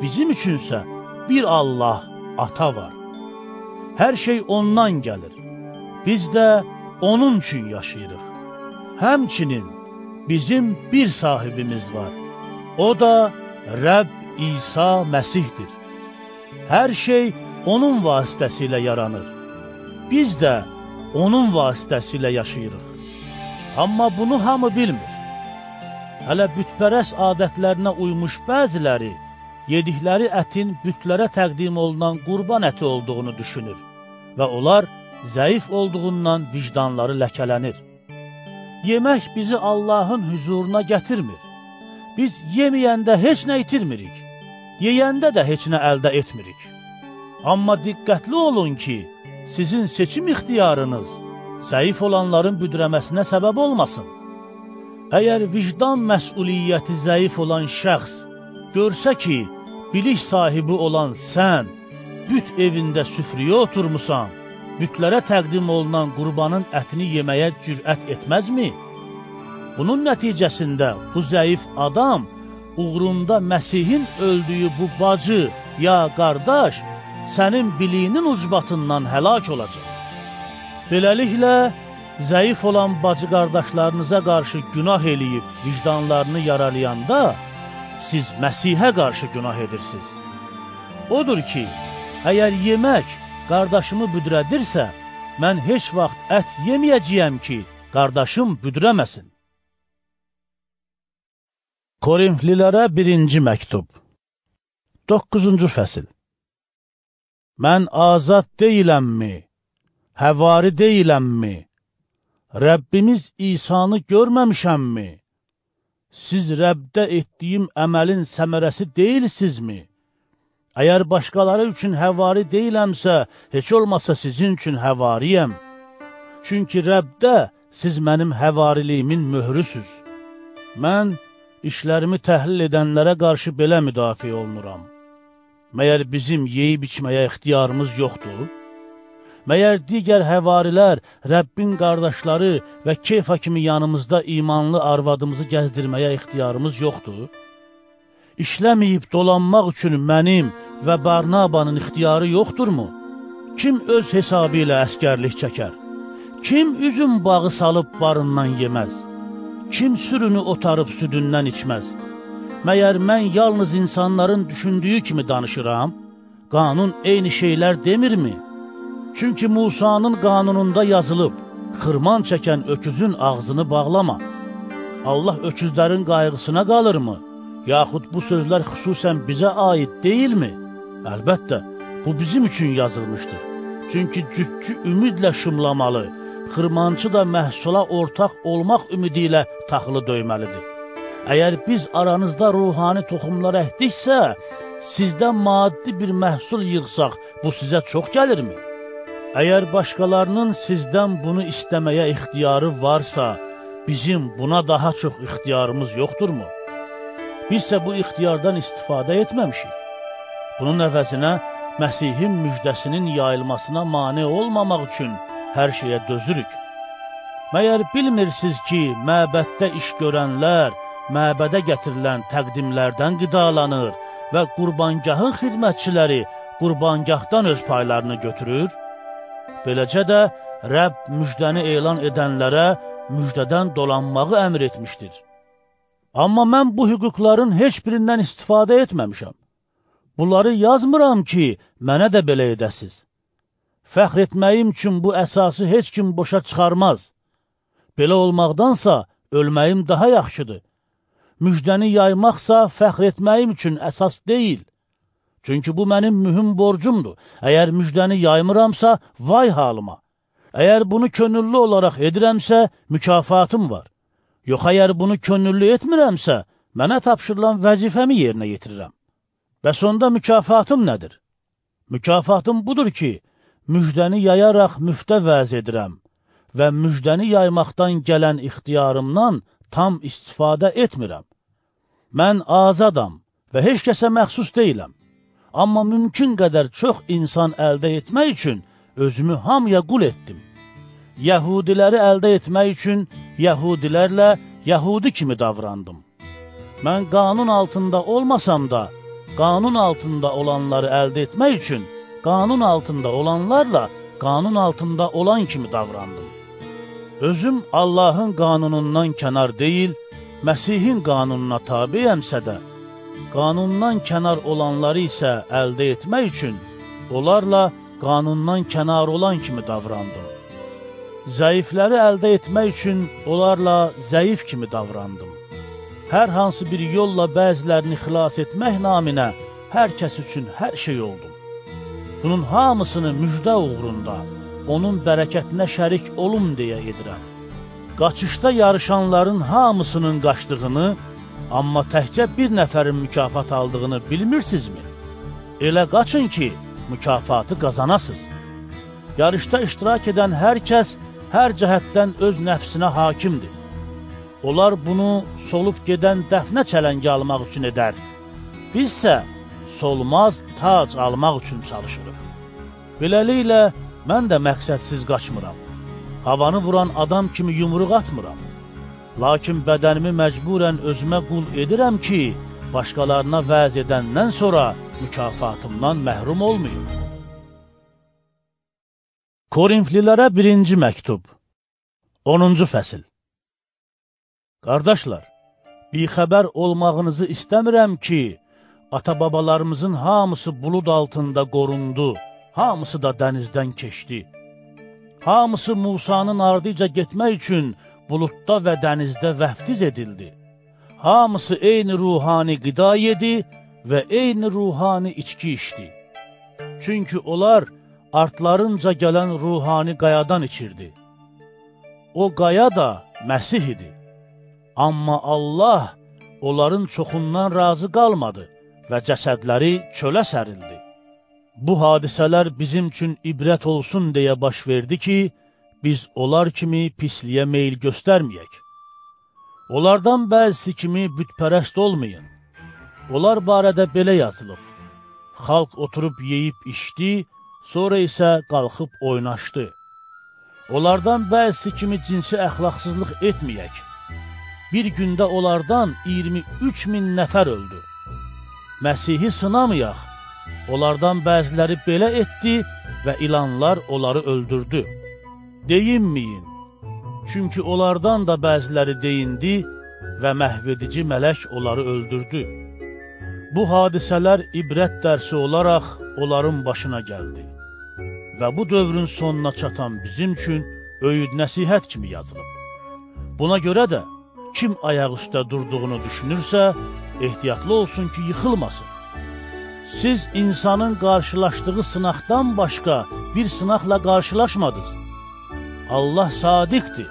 bizim üçünsə bir Allah, Ata var. Hər şey ondan gəlir. Biz də onun üçün yaşayırıq. Həmçinin bizim bir sahibimiz var. O da Rəbb İsa Məsihdir. Hər şey onun vasitəsilə yaranır. Biz də onun vasitəsilə yaşayırıq. Amma bunu hamı bilmir. Hələ bütpərəst adətlərinə uymuş bəziləri, yedikləri ətin bütlərə təqdim olunan qurban əti olduğunu düşünür və onlar zəif olduğundan vicdanları ləkələnir. Yemək bizi Allahın hüzuruna gətirmir. Biz yeməyəndə heç nə itirmirik, yeyəndə də heç nə əldə etmirik. Amma diqqətli olun ki, sizin seçim ixtiyarınız zəif olanların büdrəməsinə səbəb olmasın. Əgər vicdan məsuliyyəti zəif olan şəxs görsə ki, bilik sahibi olan sən büt evində süfrəyə oturmusan, bütlərə təqdim olunan qurbanın ətini yeməyə cürət etməzmi? Bunun nəticəsində bu zəif adam uğrunda Məsihin öldüyü bu bacı ya qardaş sənin biliyinin ucbatından həlak olacaq. Beləliklə, zəif olan bacı qardaşlarınıza qarşı günah eləyib vicdanlarını yaralayanda, siz Məsihə qarşı günah edirsiniz. Odur ki, əgər yemək qardaşımı büdrədirsə, mən heç vaxt ət yeməyəcəyəm ki, qardaşım büdrəməsin. Korinflilərə birinci məktub, 9-cu fəsil. Mən azad deyiləmmi? Həvari deyiləmmi? Rəbbimiz İsa'nı görməmişəmmi? Siz Rəbdə etdiyim əməlin səmərəsi deyilsinizmi? Əgər başqaları üçün həvari deyiləmsə, heç olmasa sizin üçün həvariyəm. Çünki Rəbdə siz mənim həvariliyimin möhrüsüz. Mən işlərimi təhlil edənlərə qarşı belə müdafiə olunuram. Məyər bizim yeyib içməyə ixtiyarımız yoxdur? Məyər digər həvarilər, Rəbbin qardaşları və Kefa kimi yanımızda imanlı arvadımızı gəzdirməyə ixtiyarımız yoxdur? İşləməyib dolanmaq üçün mənim və Barnabanın ixtiyarı yoxdurmu? Kim öz hesabı ilə əskərlik çəkər? Kim üzüm bağı salıb barından yeməz? Kim sürünü otarıb südündən içməz? Məyər mən yalnız insanların düşündüyü kimi danışıram? Qanun eyni şeylər demirmi? Çünki Musanın qanununda yazılıb, xırman çəkən öküzün ağzını bağlama. Allah öküzlərin qayğısına qalırmı? Yaxud bu sözlər xüsusən bizə aid deyilmi? Əlbəttə, bu bizim üçün yazılmışdır. Çünki cütçü ümidlə şumlamalı, xırmançı da məhsula ortaq olmaq ümidi ilə taxılı döyməlidir. Əgər biz aranızda ruhani toxumlar əkdiksə, sizdən maddi bir məhsul yığsaq, bu sizə çox gəlirmi? Əgər başqalarının sizdən bunu istəməyə ixtiyarı varsa, bizim buna daha çox ixtiyarımız yoxdurmu? Bizsə bu ixtiyardan istifadə etməmişik. Bunun əvəzinə Məsihin müjdəsinin yayılmasına mane olmamaq üçün hər şeyə dözürük. Məyər bilmirsiniz ki, məbəddə iş görənlər məbədə gətirilən təqdimlərdən qidalanır və qurbangahın xidmətçiləri qurbangahdan öz paylarını götürür? Beləcə də Rəbb müjdəni elan edənlərə müjdədən dolanmağı əmr etmişdir. Amma mən bu hüquqların heç birindən istifadə etməmişəm. Bunları yazmıram ki, mənə də belə edəsiz. Fəxr etməyim üçün bu əsası heç kim boşa çıxarmaz. Belə olmaqdansa ölməyim daha yaxşıdır. Müjdəni yaymaqsa fəxr etməyim üçün əsas deyil. Çünki bu mənim mühüm borcumdur. Əgər müjdəni yaymıramsa, vay halıma. Əgər bunu könüllü olaraq edirəmsə, mükafatım var. Yox, əgər bunu könüllü etmirəmsə, mənə tapşırılan vəzifəmi yerinə yetirirəm. Bəs onda mükafatım nədir? Mükafatım budur ki, müjdəni yayaraq müftə vəz edirəm və müjdəni yaymaqdan gələn ixtiyarımdan tam istifadə etmirəm. Mən azadam və heç kəsə məxsus deyiləm. Amma mümkün qədər çox insan əldə etmək üçün özümü hamıya qul etdim. Yəhudiləri əldə etmək üçün yəhudilərlə yəhudi kimi davrandım. Mən qanun altında olmasam da, qanun altında olanları əldə etmək üçün qanun altında olanlarla qanun altında olan kimi davrandım. Özüm Allahın qanunundan kənar deyil, Məsihin qanununa tabiyəmsə də, qanundan kənar olanları isə əldə etmək üçün onlarla qanundan kənar olan kimi davrandım. Zəifləri əldə etmək üçün onlarla zəif kimi davrandım. Hər hansı bir yolla bəzilərini xilas etmək naminə hər kəs üçün hər şey oldum. Bunun hamısını müjdə uğrunda, onun bərəkətinə şərik olum deyə edirəm. Qaçışda yarışanların hamısının qaçdığını, amma təkcə bir nəfərin mükafat aldığını bilmirsinizmi? Elə qaçın ki, mükafatı qazanasız. Yarışda iştirak edən hər kəs hər cəhətdən öz nəfsinə hakimdir. Onlar bunu solub gedən dəfnə çələngi almaq üçün edər. Bizsə solmaz tac almaq üçün çalışırıq. Beləliklə, mən də məqsədsiz qaçmıram. Havanı vuran adam kimi yumruq atmıram. Lakin bədənimi məcburən özümə qul edirəm ki, başqalarına vəz edəndən sonra mükafatımdan məhrum olmayım. Korinflilərə birinci məktub, 10-cu fəsil. Qardaşlar, bixəbər olmağınızı istəmirəm ki, ata-babalarımızın hamısı bulud altında qorundu, hamısı da dənizdən keçdi. Hamısı Musanın ardıca getmək üçün buludda və dənizdə vəftiz edildi. Hamısı eyni ruhani qida yedi və eyni ruhani içki içdi. Çünki onlar artlarınca gələn ruhani qayadan içirdi. O qaya da Məsih idi. Amma Allah onların çoxundan razı qalmadı və cəsədləri çölə sərildi. Bu hadisələr bizim üçün ibrət olsun deyə baş verdi ki, biz onlar kimi pisliyə meyl göstərməyək. Onlardan bəzisi kimi bütpərəst olmayın. Onlar barədə belə yazılıb. Xalq oturub yeyib içdi, sonra isə qalxıb oynaşdı. Onlardan bəzisi kimi cinsi əxlaqsızlıq etməyək. Bir gündə onlardan 23 min nəfər öldü. Məsihi sınamayaq. Onlardan bəziləri belə etdi və ilanlar onları öldürdü. Deyinməyin, çünki onlardan da bəziləri deyindi və məhvedici mələk onları öldürdü. Bu hadisələr ibrət dərsi olaraq onların başına gəldi və bu dövrün sonuna çatan bizim üçün öyüd nəsihət kimi yazılıb. Buna görə də kim ayaq üstə durduğunu düşünürsə, ehtiyatlı olsun ki, yıxılmasın. Siz insanın qarşılaşdığı sınaqdan başqa bir sınaqla qarşılaşmadınız. Allah sadiqdir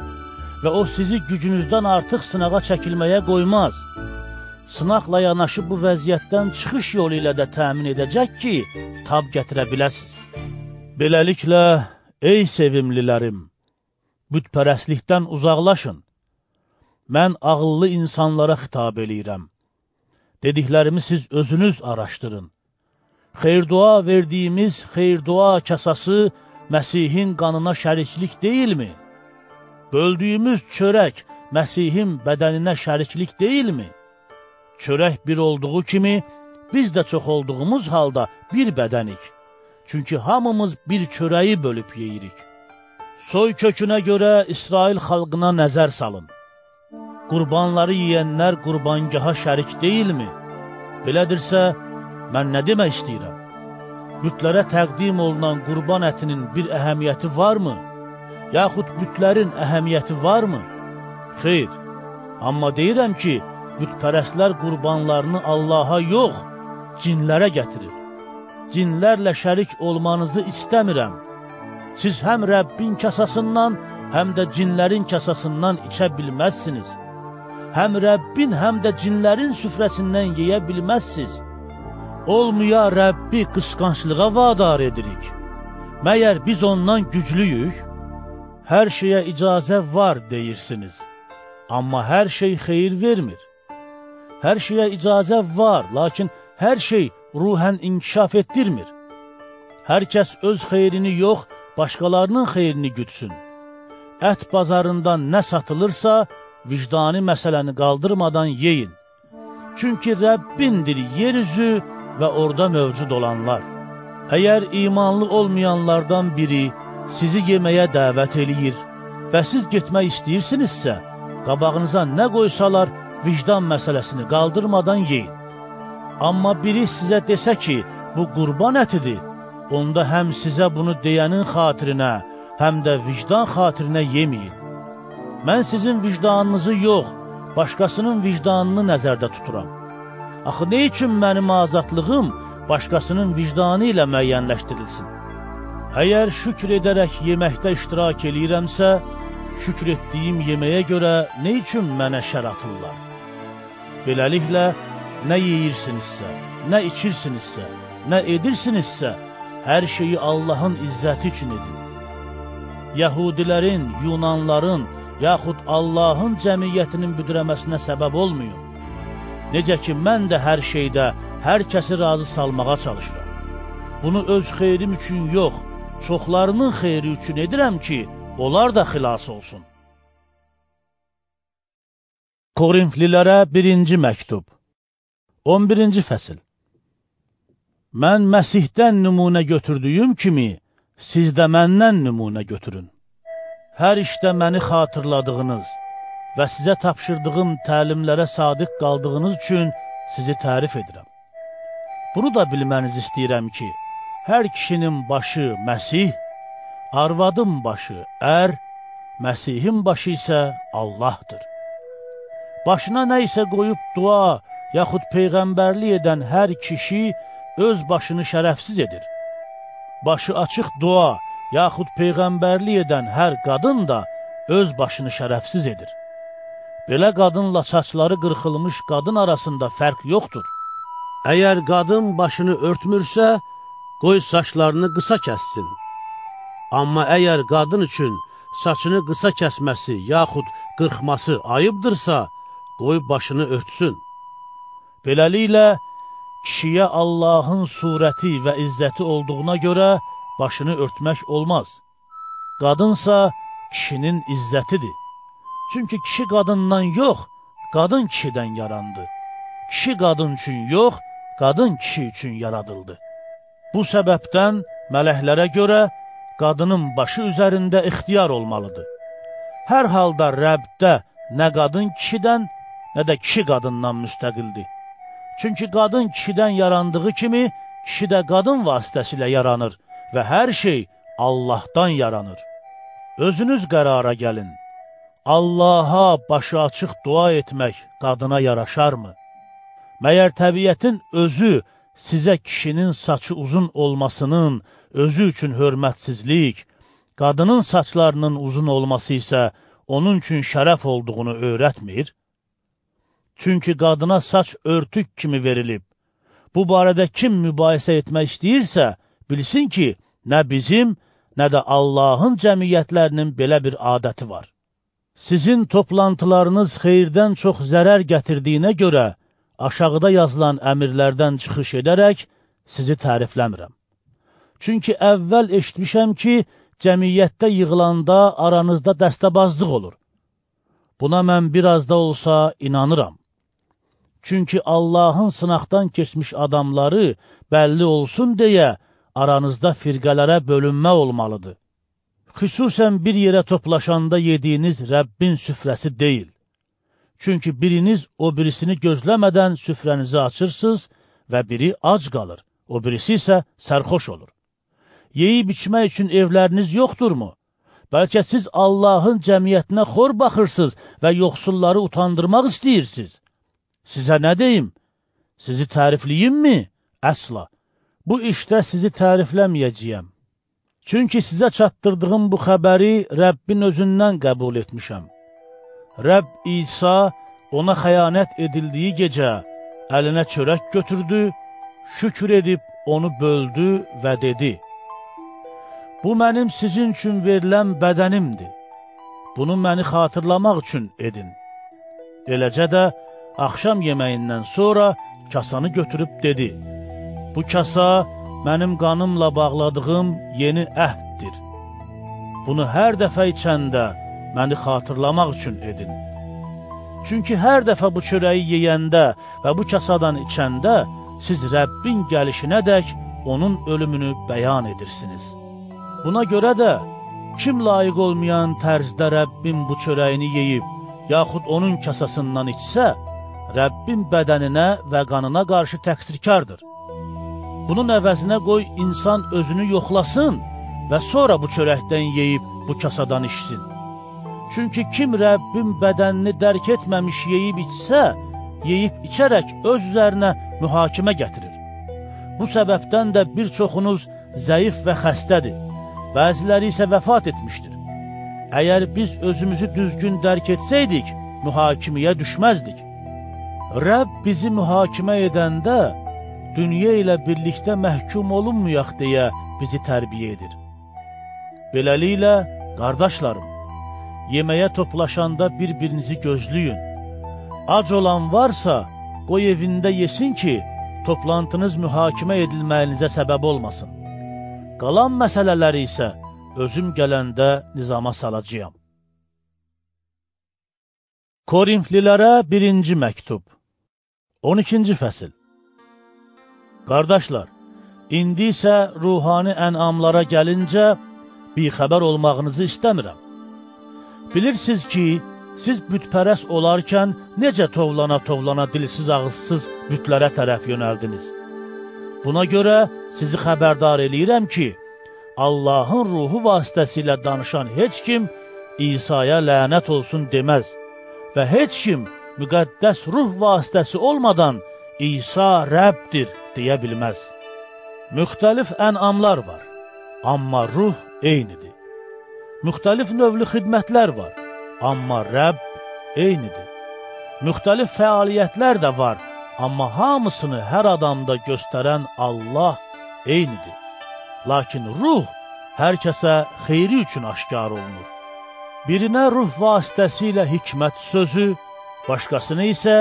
və o sizi gücünüzdən artıq sınağa çəkilməyə qoymaz. Sınaqla yanaşı bu vəziyyətdən çıxış yolu ilə də təmin edəcək ki, tab gətirə biləsiniz. Beləliklə, ey sevimlilərim, bütpərəstlikdən uzaqlaşın. Mən ağıllı insanlara xitab eləyirəm. Dediklərimi siz özünüz araşdırın. Xeyir-dua verdiyimiz xeyir-dua kasası Məsihin qanına şəriklik deyilmi? Böldüyümüz çörək Məsihin bədəninə şəriklik deyilmi? Çörək bir olduğu kimi, biz də çox olduğumuz halda bir bədənik. Çünki hamımız bir çörəyi bölüb yeyirik. Soy kökünə görə İsrail xalqına nəzər salın. Qurbanları yeyənlər qurbangaha şərik deyilmi? Belədirsə, mən nə demək istəyirəm? Bütlərə təqdim olunan qurban ətinin bir əhəmiyyəti varmı? Yaxud bütlərin əhəmiyyəti varmı? Xeyr, amma deyirəm ki, bütpərəstlər qurbanlarını Allaha yox, cinlərə gətirir. Cinlərlə şərik olmanızı istəmirəm. Siz həm Rəbbin kasasından, həm də cinlərin kasasından içə bilməzsiniz. Həm Rəbbin, həm də cinlərin süfrəsindən yeyə bilməzsiniz. Olmaya Rəbbi qısqanclığa vadar edirik. Məyər biz ondan güclüyük? Hər şeyə icazə var deyirsiniz. Amma hər şey xeyir vermir. Hər şeyə icazə var, lakin hər şey ruhən inkişaf etdirmir. Hər kəs öz xeyrini yox, başqalarının xeyrini gütsün. Ət bazarından nə satılırsa, vicdani məsələni qaldırmadan yeyin. Çünki Rəbbindir yer üzü və orada mövcud olanlar. Əgər imanlı olmayanlardan biri sizi yeməyə dəvət eləyir və siz getmək istəyirsinizsə, qabağınıza nə qoysalar, vicdan məsələsini qaldırmadan yeyin. Amma biri sizə desə ki, bu qurban ətidir, onda həm sizə bunu deyənin xatirinə, həm də vicdan xatirinə yeməyin. Mən sizin vicdanınızı yox, başqasının vicdanını nəzərdə tuturam. Axı, nə üçün mənim azadlığım başqasının vicdanı ilə müəyyənləşdirilsin? Əgər şükr edərək yeməkdə iştirak eləyirəmsə, şükr etdiyim yeməyə görə nə üçün mənə şər atırlar? Beləliklə, nə yeyirsinizsə, nə içirsinizsə, nə edirsinizsə, hər şeyi Allahın izzəti üçün edin. Yəhudilərin, Yunanların, yaxud Allahın cəmiyyətinin büdrəməsinə səbəb olmayın. Necə ki, mən də hər şeydə hər kəsi razı salmağa çalışıram. Bunu öz xeyrim üçün yox, çoxlarının xeyri üçün edirəm ki, onlar da xilas olsun. Korinflilərə birinci məktub, 11-ci fəsil. Mən Məsihdən nümunə götürdüyüm kimi, siz də məndən nümunə götürün. Hər işdə məni xatırladığınız və sizə tapşırdığım təlimlərə sadiq qaldığınız üçün sizi tərif edirəm. Bunu da bilmənizi istəyirəm ki, hər kişinin başı Məsih, arvadın başı ər, Məsihin başı isə Allahdır. Başına nə isə qoyub dua yaxud peyğəmbərlik edən hər kişi öz başını şərəfsiz edir. Başı açıq dua yaxud peyğəmbərlik edən hər qadın da öz başını şərəfsiz edir. Belə qadınla saçları qırxılmış qadın arasında fərq yoxdur. Əgər qadın başını örtmürsə, qoy saçlarını qısa kəssin. Amma əgər qadın üçün saçını qısa kəsməsi yaxud qırxması ayıbdırsa, qoy başını örtsün. Beləliklə, kişiyə Allahın surəti və izzəti olduğuna görə başını örtmək olmaz. Qadınsa kişinin izzətidir. Çünki kişi qadından yox, qadın kişidən yarandı. Kişi qadın üçün yox, qadın kişi üçün yaradıldı. Bu səbəbdən mələklərə görə qadının başı üzərində ixtiyar olmalıdır. Hər halda Rəbdə nə qadın kişidən, nə də kişi qadından müstəqildir. Çünki qadın kişidən yarandığı kimi, kişi də qadın vasitəsilə yaranır və hər şey Allahdan yaranır. Özünüz qərara gəlin. Allaha başı açıq dua etmək qadına yaraşarmı? Məyər təbiətin özü sizə kişinin saçı uzun olmasının özü üçün hörmətsizlik, qadının saçlarının uzun olması isə onun üçün şərəf olduğunu öyrətmir? Çünki qadına saç örtük kimi verilib. Bu barədə kim mübahisə etmək istəyirsə, bilsin ki, nə bizim, nə də Allahın cəmiyyətlərinin belə bir adəti var. Sizin toplantılarınız xeyirdən çox zərər gətirdiyinə görə, aşağıda yazılan əmirlərdən çıxış edərək sizi tərifləmirəm. Çünki əvvəl eşitmişəm ki, cəmiyyətdə yığılanda aranızda dəstəbazlıq olur. Buna mən biraz da olsa inanıram. Çünki Allahın sınaqdan keçmiş adamları bəlli olsun deyə aranızda firqələrə bölünmə olmalıdır. Xüsusən bir yerə toplaşanda yediyiniz Rəbbin süfrəsi deyil. Çünki biriniz o birisini gözləmədən süfrənizi açırsınız və biri ac qalır, o birisi isə sərxoş olur. Yeyib içmək üçün evləriniz yoxdurmu? Bəlkə siz Allahın cəmiyyətinə xor baxırsınız və yoxsulları utandırmaq istəyirsiniz. Sizə nə deyim? Sizi tərifləyimmi? Əsla. Bu işdə sizi tərifləməyəcəyəm. Çünki sizə çatdırdığım bu xəbəri Rəbbin özündən qəbul etmişəm. Rəbb İsa ona xəyanət edildiyi gecə əlinə çörək götürdü, şükür edib onu böldü və dedi: Bu mənim sizin üçün verilən bədənimdir. Bunu məni xatırlamaq üçün edin. Eləcə də axşam yeməyindən sonra kasanı götürüb dedi: Bu kasa mənim qanımla bağladığım yeni əhddir. Bunu hər dəfə içəndə məni xatırlamaq üçün edin. Çünki hər dəfə bu çörəyi yeyəndə və bu kasadan içəndə siz Rəbbin gəlişinədək onun ölümünü bəyan edirsiniz. Buna görə də kim layiq olmayan tərzdə Rəbbin bu çörəyini yeyib, yaxud onun kasasından içsə, Rəbbin bədəninə və qanına qarşı təqsirkardır. Bunun əvəzinə qoy insan özünü yoxlasın və sonra bu çörəkdən yeyib bu kasadan içsin. Çünki kim Rəbbin bədənini dərk etməmiş yeyib içsə, yeyib içərək öz üzərinə mühakimə gətirir. Bu səbəbdən də bir çoxunuz zəif və xəstədir, bəziləri isə vəfat etmişdir. Əgər biz özümüzü düzgün dərk etsəydik, mühakiməyə düşməzdik. Rəbb bizi mühakimə edəndə, dünya ilə birlikdə məhkum olunmayaq deyə bizi tərbiyə edir. Beləliklə, qardaşlarım, yeməyə toplaşanda bir-birinizi gözləyin. Ac olan varsa, qoy evində yesin ki, toplantınız mühakimə edilməyinizə səbəb olmasın. Qalan məsələləri isə özüm gələndə nizama salacağam. Korinflilərə birinci məktub, 12-ci fəsil. Qardaşlar, indi isə ruhani ənamlara gəlincə bixəbər olmağınızı istəmirəm. Bilirsiniz ki, siz bütpərəst olarkən necə tovlana-tovlana dilsiz ağızsız bütlərə tərəf yönəldiniz. Buna görə sizi xəbərdar eləyirəm ki, Allahın ruhu vasitəsilə danışan heç kim İsa'ya lənət olsun deməz və heç kim müqəddəs ruh vasitəsi olmadan İsa Rəbbdir deyə bilməz. Müxtəlif ənamlar var, amma ruh eynidir. Müxtəlif növlü xidmətlər var, amma Rəbb eynidir. Müxtəlif fəaliyyətlər də var, amma hamısını hər adamda göstərən Allah eynidir. Lakin ruh hər kəsə xeyri üçün aşkar olunur. Birinə ruh vasitəsilə hikmət sözü, başqasına isə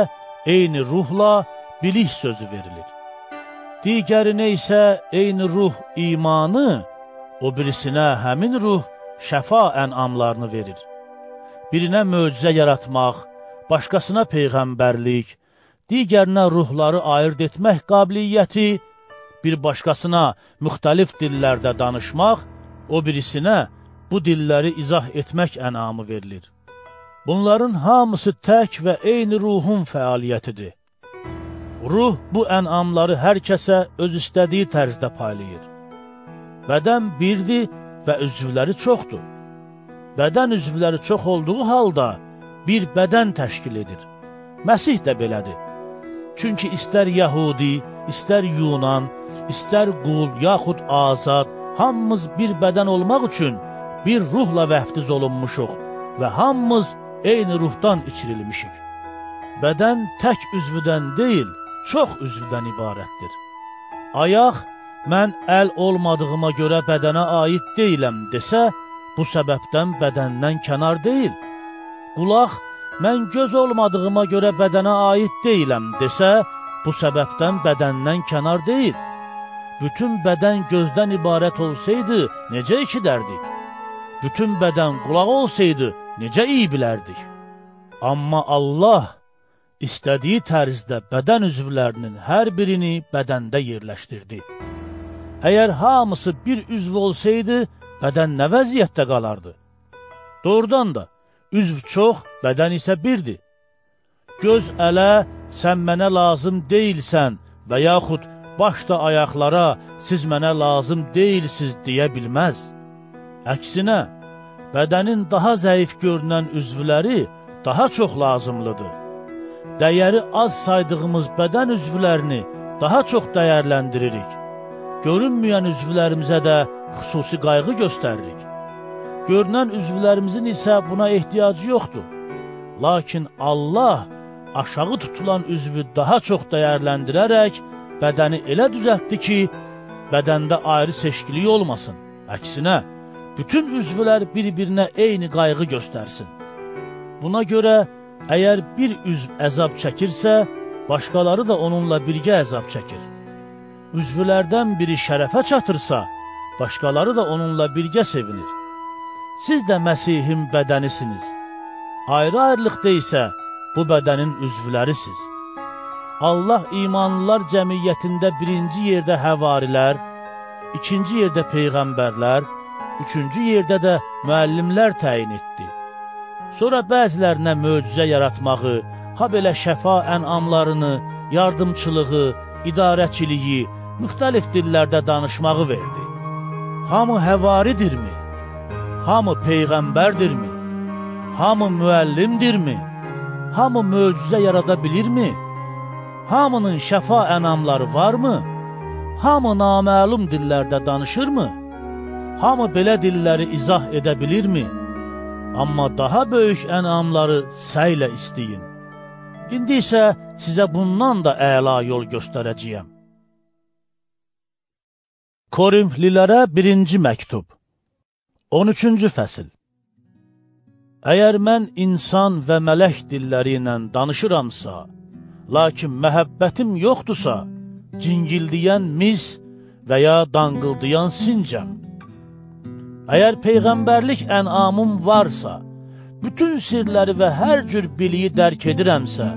eyni ruhla bilik sözü verilir. Digərinə isə eyni ruh imanı, o birisinə həmin ruh şəfa ənamlarını verir. Birinə möcüzə yaratmaq, başqasına peyğəmbərlik, digərinə ruhları ayırd etmək qabiliyyəti, bir başqasına müxtəlif dillərdə danışmaq, o birisinə bu dilləri izah etmək ənamı verilir. Bunların hamısı tək və eyni ruhun fəaliyyətidir. Ruh bu ənamları hər kəsə öz istədiyi tərzdə paylayır. Bədən birdir və üzvləri çoxdur. Bədən üzvləri çox olduğu halda bir bədən təşkil edir. Məsih də belədir. Çünki istər Yahudi, istər Yunan, istər qul, yaxud azad, hamımız bir bədən olmaq üçün bir ruhla vəftiz olunmuşuq və hamımız eyni ruhdan içirilmişik. Bədən tək üzvdən deyil, çox üzvdən ibarətdir. Ayaq, mən əl olmadığıma görə bədənə aid deyiləm desə, bu səbəbdən bədəndən kənar deyil. Qulaq, mən göz olmadığıma görə bədənə aid deyiləm desə, bu səbəbdən bədəndən kənar deyil. Bütün bədən gözdən ibarət olsaydı, necə eşidərdik? Bütün bədən qulaq olsaydı, necə iyi bilərdik? Amma Allah istədiyi tərzdə bədən üzvlərinin hər birini bədəndə yerləşdirdi. Əgər hamısı bir üzv olsaydı, bədən nə vəziyyətdə qalardı? Doğrudan da, üzv çox, bədən isə birdir. Göz ələ, sən mənə lazım deyilsən və yaxud baş da ayaqlara, siz mənə lazım deyilsiz deyə bilməz. Əksinə, bədənin daha zəif görünən üzvləri daha çox lazımlıdır. Dəyəri az saydığımız bədən üzvlərini daha çox dəyərləndiririk. Görünməyən üzvlərimizə də xüsusi qayğı göstəririk. Görünən üzvlərimizin isə buna ehtiyacı yoxdur. Lakin Allah aşağı tutulan üzvü daha çox dəyərləndirərək bədəni elə düzəltdi ki, bədəndə ayrı seçkilik olmasın. Əksinə, bütün üzvlər bir-birinə eyni qayğı göstərsin. Buna görə, əgər bir üzv əzab çəkirsə, başqaları da onunla birgə əzab çəkir. Üzvlərdən biri şərəfə çatırsa, başqaları da onunla birgə sevinir. Siz də Məsihin bədənisiniz. Ayrı-ayrılıqda isə bu bədənin üzvlərisiz. Allah imanlılar cəmiyyətində birinci yerdə həvarilər, ikinci yerdə peyğəmbərlər, üçüncü yerdə də müəllimlər təyin etdi. Sonra bəzilərinə möcüzə yaratmağı, ha belə şəfa ənamlarını, yardımçılığı, idarəçiliyi, müxtəlif dillərdə danışmağı verdi. Hamı həvaridirmi? Hamı peyğəmbərdirmi? Hamı müəllimdirmi? Hamı möcüzə yarada bilirmi? Hamının şəfa ənamları varmı? Hamı naməlum dillərdə danışırmı? Hamı belə dilləri izah edə bilirmi? Amma daha böyük ənamları səylə istəyin. İndi isə sizə bundan da əla yol göstərəcəyəm. Korinflilərə birinci məktub, 13-cü fəsil. Əgər mən insan və mələk dilləri ilə danışıramsa, lakin məhəbbətim yoxdursa, cingildiyən mis və ya danqıldayan sincəm. Əgər peyğəmbərlik ənamım varsa, bütün sirləri və hər cür biliyi dərk edirəmsə,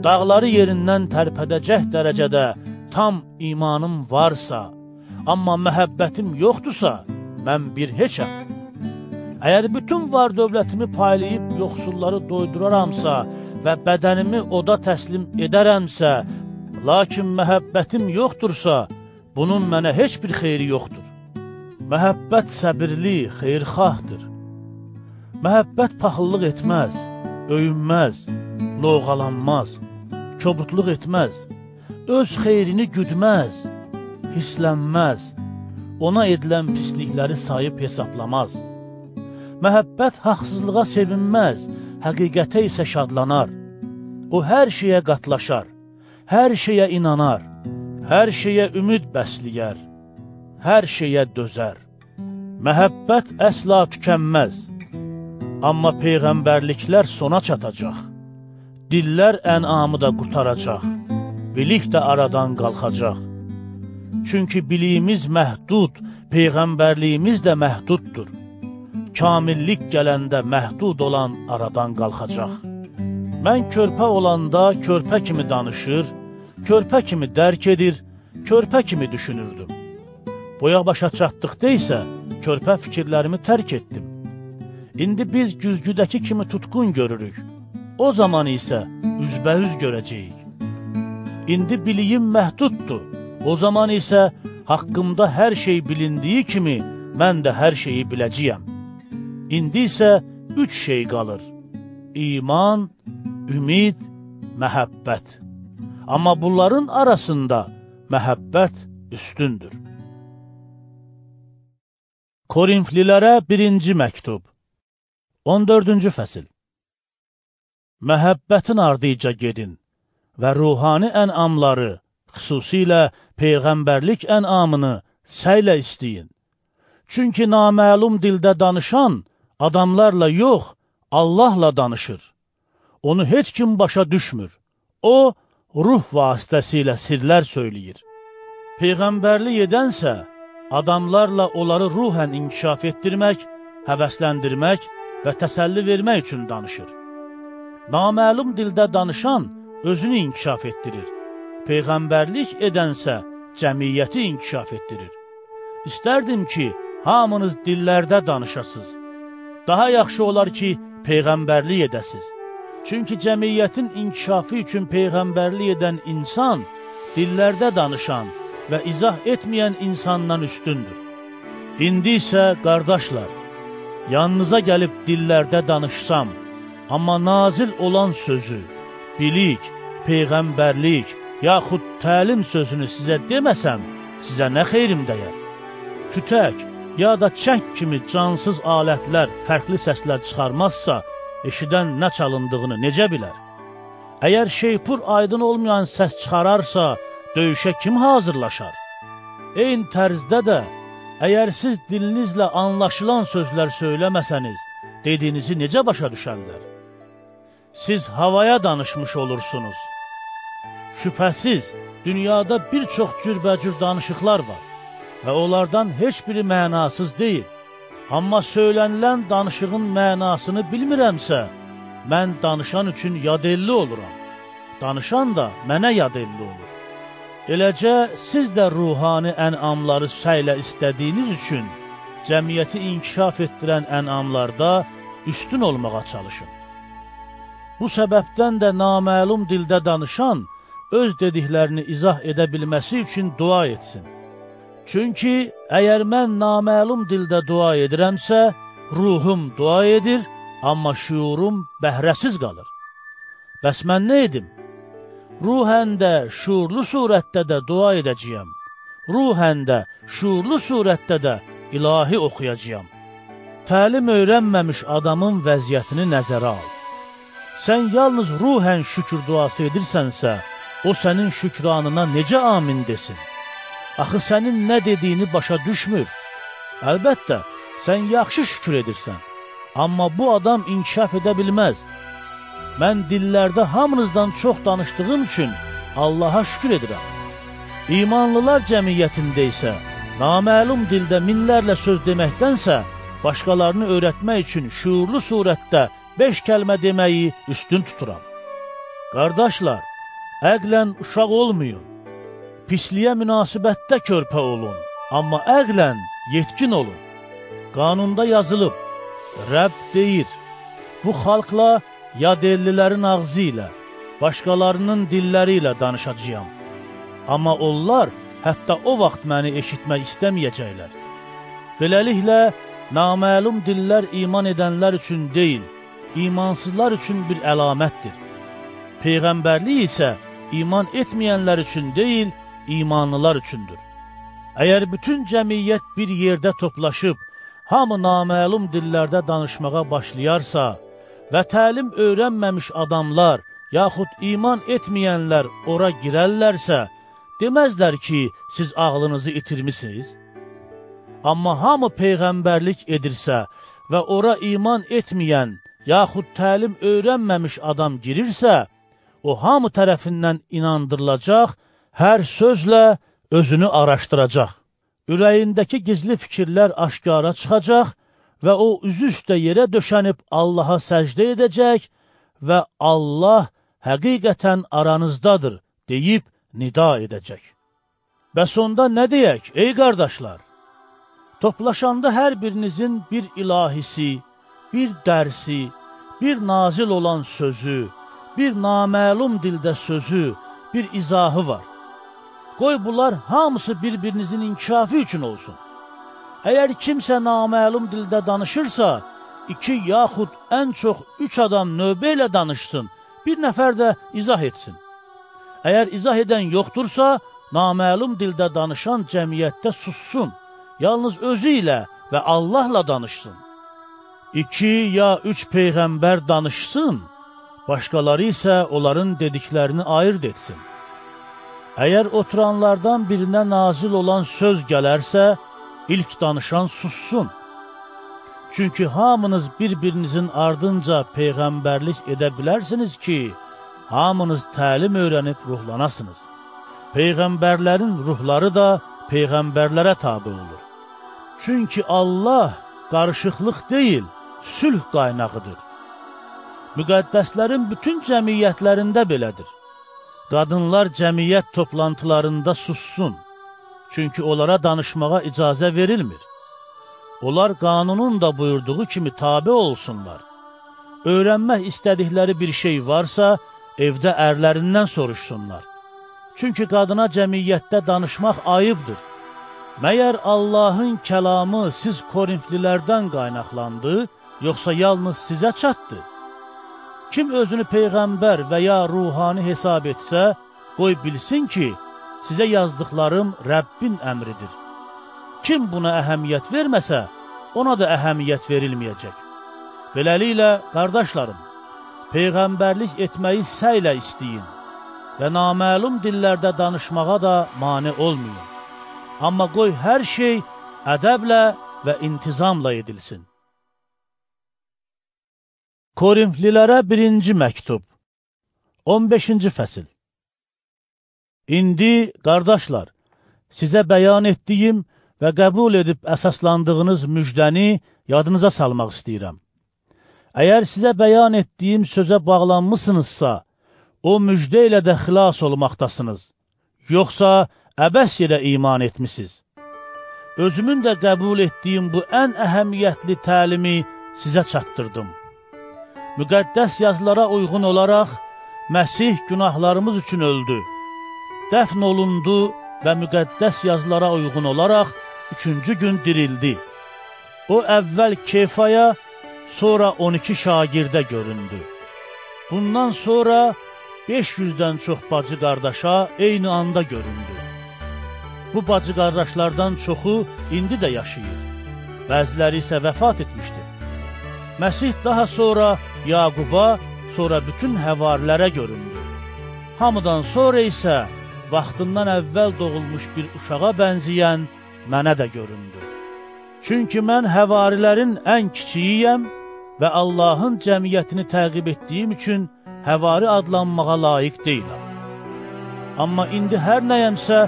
dağları yerindən tərpədəcək dərəcədə tam imanım varsa, amma məhəbbətim yoxdursa, mən bir heçəm. Əgər bütün var dövlətimi paylayıb yoxsulları doyduraramsa və bədənimi oda təslim edərəmsə, lakin məhəbbətim yoxdursa, bunun mənə heç bir xeyri yoxdur. Məhəbbət səbirli, xeyirxahdır. Məhəbbət paxıllıq etməz, öyünməz, lovğalanmaz, kobudluq etməz, öz xeyrini güdməz, hislənməz, ona edilən pislikləri sayıb hesablamaz. Məhəbbət haqsızlığa sevinməz, həqiqətə isə şadlanar. O hər şeyə qatlaşar, hər şeyə inanar, hər şeyə ümid bəsləyər, hər şeyə dözər. Məhəbbət əsla tükənməz, amma peyğəmbərliklər sona çatacaq, dillər ənamı da qurtaracaq, bilik də aradan qalxacaq. Çünki biliyimiz məhdud, peyğəmbərliyimiz də məhduddur. Kamillik gələndə məhdud olan aradan qalxacaq. Mən körpə olanda körpə kimi danışır, körpə kimi dərk edir, körpə kimi düşünürdüm. Boya başa çatdıqda isə körpə fikirlərimi tərk etdim. İndi biz güzgüdəki kimi tutqun görürük, o zaman isə üzbəüz görəcəyik. İndi biliyim məhduddur, o zaman isə haqqımda hər şey bilindiyi kimi mən də hər şeyi biləcəyəm. İndi isə üç şey qalır: İman, ümid, məhəbbət. Amma bunların arasında məhəbbət üstündür. Korinflilərə birinci məktub, 14-cü fəsil. Məhəbbətin ardıca gedin və ruhani ənamları, xüsusilə peyğəmbərlik ənamını səylə istəyin. Çünki naməlum dildə danışan adamlarla yox, Allahla danışır. Onu heç kim başa düşmür. O, ruh vasitəsilə sirlər söyləyir. Peyğəmbərlik edənsə, adamlarla onları ruhən inkişaf etdirmək, həvəsləndirmək və təsəlli vermək üçün danışır. Naməlum dildə danışan özünü inkişaf etdirir. Peyğəmbərlik edənsə, cəmiyyəti inkişaf etdirir. İstərdim ki, hamınız dillərdə danışasınız. Daha yaxşı olar ki, peyğəmbərlik edəsiniz. Çünki cəmiyyətin inkişafı üçün peyğəmbərlik edən insan, dillərdə danışan və izah etməyən insandan üstündür. İndi isə, qardaşlar, yanınıza gəlib dillərdə danışsam, amma nazil olan sözü, bilik, peyğəmbərlik, yaxud təlim sözünü sizə deməsəm, sizə nə xeyrim dəyər? Tütək ya da çək kimi cansız alətlər fərqli səslər çıxarmazsa, eşidən nə çalındığını necə bilər? Əgər şeypur aydın olmayan səs çıxararsa, döyüşə kim hazırlaşar? Eyni tərzdə də, əgər siz dilinizlə anlaşılan sözlər söyləməsəniz, dediyinizi necə başa düşərlər? Siz havaya danışmış olursunuz. Şübhəsiz, dünyada bir çox cürbəcür danışıqlar var və onlardan heç biri mənasız deyil. Amma söylənilən danışığın mənasını bilmirəmsə, mən danışan üçün yadelli oluram. Danışan da mənə yadelli olur. Eləcə, siz də ruhani ənamları səylə istədiyiniz üçün cəmiyyəti inkişaf etdirən ənamlarda üstün olmağa çalışın. Bu səbəbdən də naməlum dildə danışan öz dediklərini izah edə bilməsi üçün dua etsin. Çünki əgər mən naməlum dildə dua edirəmsə, ruhum dua edir, amma şüurum bəhrəsiz qalır. Bəs mən nə edim? Ruhən də, şuurlu surətdə də dua edəcəyəm. Ruhən də, şuurlu surətdə də ilahi oxuyacağam. Təlim öyrənməmiş adamın vəziyyətini nəzərə al. Sən yalnız ruhən şükür duası edirsənsə, o sənin şükranına necə amin desin? Axı sənin nə dediyini başa düşmür. Əlbəttə, sən yaxşı şükür edirsən, amma bu adam inkişaf edə bilməz. Mən dillərdə hamınızdan çox danışdığım üçün Allaha şükür edirəm. İmanlılar cəmiyyətində isə naməlum dildə minlərlə söz deməkdənsə, başqalarını öyrətmək üçün şuurlu surətdə 5 kəlmə deməyi üstün tuturam. Qardaşlar, əqlən uşaq olmayın. Pisliyə münasibətdə körpə olun, amma əqlən yetkin olun. Qanunda yazılıb, Rəbb deyir, bu xalqla yadellilərin ağzı ilə, başqalarının dilləri ilə danışacağam. Amma onlar hətta o vaxt məni eşitmək istəməyəcəklər. Beləliklə, naməlum dillər iman edənlər üçün deyil, imansızlar üçün bir əlamətdir. Peyğəmbərlik isə iman etməyənlər üçün deyil, imanlılar üçündür. Əgər bütün cəmiyyət bir yerdə toplaşıb, hamı naməlum dillərdə danışmağa başlayarsa və təlim öyrənməmiş adamlar, yaxud iman etməyənlər ora girərlərsə, deməzlər ki, siz ağlınızı itirmisiniz. Amma hamı peyğəmbərlik edirsə və ora iman etməyən, yaxud təlim öyrənməmiş adam girirsə, o hamı tərəfindən inandırılacaq, hər sözlə özünü araşdıracaq. Ürəyindəki gizli fikirlər aşkara çıxacaq və o üzü üstə yerə döşənib Allaha səcdə edəcək və Allah həqiqətən aranızdadır deyib nida edəcək. Bəs onda nə deyək, ey qardaşlar? Toplaşanda hər birinizin bir ilahisi, bir dərsi, bir nazil olan sözü, bir naməlum dildə sözü, bir izahı var. Qoy bunlar hamısı bir-birinizin inkişafı üçün olsun. Əgər kimsə naməlum dildə danışırsa, 2 yaxud ən çox 3 adam növbə ilə danışsın, bir nəfər də izah etsin. Əgər izah edən yoxdursa, naməlum dildə danışan cəmiyyətdə sussun, yalnız özü ilə və Allahla danışsın. 2 ya 3 peyğəmbər danışsın, başqaları isə onların dediklərini ayırd etsin. Əgər oturanlardan birinə nazil olan söz gələrsə, ilk danışan sussun. Çünki hamınız bir-birinizin ardınca peyğəmbərlik edə bilərsiniz ki, hamınız təlim öyrənib ruhlanasınız. Peyğəmbərlərin ruhları da peyğəmbərlərə tabi olur. Çünki Allah qarışıqlıq deyil, sülh qaynağıdır. Müqəddəslərin bütün cəmiyyətlərində belədir. Qadınlar cəmiyyət toplantılarında sussun, çünki onlara danışmağa icazə verilmir. Onlar qanunun da buyurduğu kimi tabi olsunlar. Öyrənmək istədikləri bir şey varsa, evdə ərlərindən soruşsunlar. Çünki qadına cəmiyyətdə danışmaq ayıbdır. Məyər Allahın kəlamı siz Korinflilərdən qaynaqlandı, yoxsa yalnız sizə çatdı? Kim özünü peyğəmbər və ya ruhani hesab etsə, qoy bilsin ki, sizə yazdıqlarım Rəbbin əmridir. Kim buna əhəmiyyət verməsə, ona da əhəmiyyət verilməyəcək. Beləliklə, qardaşlarım, peyğəmbərlik etməyi səylə istəyin. və naməlum dillərdə danışmağa da mane olmayın. Amma qoy hər şey ədəblə və intizamla edilsin. Korinflilərə birinci məktub, 15-ci fəsil. İndi, qardaşlar, sizə bəyan etdiyim və qəbul edib əsaslandığınız müjdəni yadınıza salmaq istəyirəm. Əgər sizə bəyan etdiyim sözə bağlanmısınızsa, o müjdə ilə də xilas olmaqdasınız, yoxsa əbəs yerə iman etmisiniz. Özümün də qəbul etdiyim bu ən əhəmiyyətli təlimi sizə çatdırdım. Müqəddəs yazılara uyğun olaraq Məsih günahlarımız üçün öldü, dəfn olundu və müqəddəs yazılara uyğun olaraq üçüncü gün dirildi. O əvvəl Kefaya, sonra 12 şagirdə göründü. Bundan sonra 500-dən çox bacı qardaşa eyni anda göründü. Bu bacı qardaşlardan çoxu indi də yaşayır, bəziləri isə vəfat etmişdir. Məsih daha sonra Yaquba, sonra bütün həvarilərə göründü. Hamıdan sonra isə vaxtından əvvəl doğulmuş bir uşağa bənzəyən mənə də göründü. Çünki mən həvarilərin ən kiçiyiyəm və Allahın cəmiyyətini təqib etdiyim üçün həvari adlanmağa layiq deyiləm. Amma indi hər nəyəmsə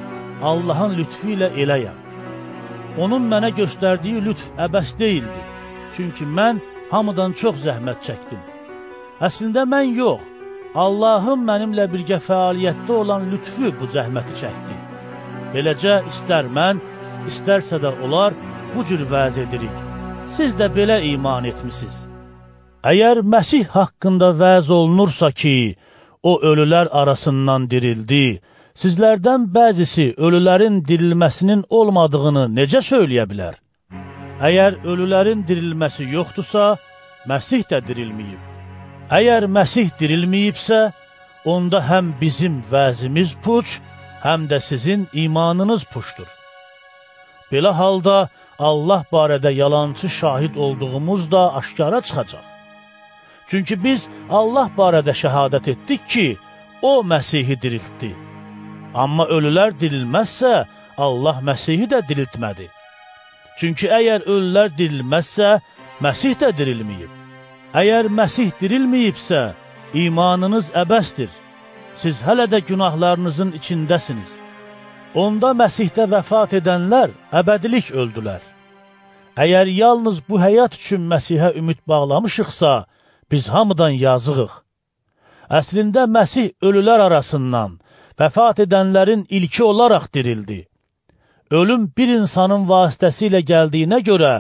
Allahın lütfü ilə eləyəm. Onun mənə göstərdiyi lütf əbəs deyildi. Çünki mən hamıdan çox zəhmət çəkdim. Əslində mən yox, Allahın mənimlə birgə fəaliyyətdə olan lütfü bu zəhməti çəkdi. Beləcə istər mən, istərsə də onlar bu cür vəz edirik. Siz də belə iman etmisiniz. Əgər Məsih haqqında vəz olunursa ki, o ölülər arasından dirildi, sizlərdən bəzisi ölülərin dirilməsinin olmadığını necə söyləyə bilər? Əgər ölülərin dirilməsi yoxdursa, Məsih də dirilməyib. Əgər Məsih dirilməyibsə, onda həm bizim vəzimiz puç, həm də sizin imanınız puçdur. Belə halda Allah barədə yalançı şahid olduğumuz da aşkara çıxacaq. Çünki biz Allah barədə şəhadət etdik ki, o Məsihi diriltdi. Amma ölülər dirilməzsə, Allah Məsihi də diriltmədi. Çünki əgər ölülər dirilməzsə, Məsih də dirilməyib. Əgər Məsih dirilməyibsə, imanınız əbəsdir. Siz hələ də günahlarınızın içindəsiniz. Onda Məsihdə vəfat edənlər əbədilik öldülər. Əgər yalnız bu həyat üçün Məsihə ümid bağlamışıqsa, biz hamıdan yazığıq. Əslində Məsih ölülər arasından vəfat edənlərin ilki olaraq dirildi. Ölüm bir insanın vasitəsilə gəldiyinə görə,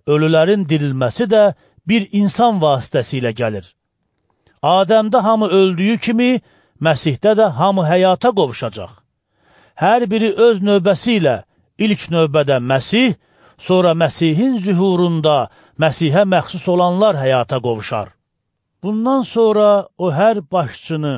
ölülərin dirilməsi də bir insan vasitəsilə gəlir. Adəmdə hamı öldüyü kimi, Məsihdə də hamı həyata qovuşacaq. Hər biri öz növbəsi ilə, ilk növbədə Məsih, sonra Məsihin zühurunda Məsihə məxsus olanlar həyata qovuşar. Bundan sonra o hər başçını,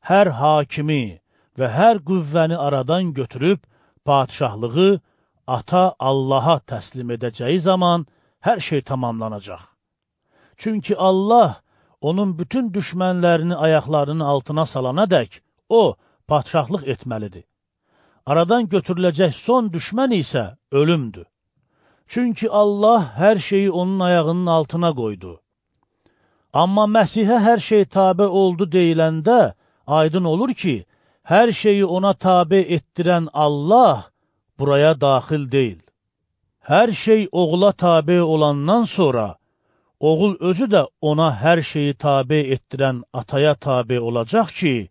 hər hakimi və hər qüvvəni aradan götürüb, padşahlığı Ata Allaha təslim edəcəyi zaman hər şey tamamlanacaq. Çünki Allah onun bütün düşmənlərini ayaqlarının altına salana dək, o, padşahlıq etməlidir. Aradan götürüləcək son düşmən isə ölümdür. Çünki Allah hər şeyi onun ayağının altına qoydu. Amma Məsihə hər şey tabe oldu deyiləndə, aydın olur ki, hər şeyi ona tabe etdirən Allah buraya daxil deyil. Hər şey oğula tabe olandan sonra, oğul özü də ona hər şeyi tabe etdirən ataya tabe olacaq ki,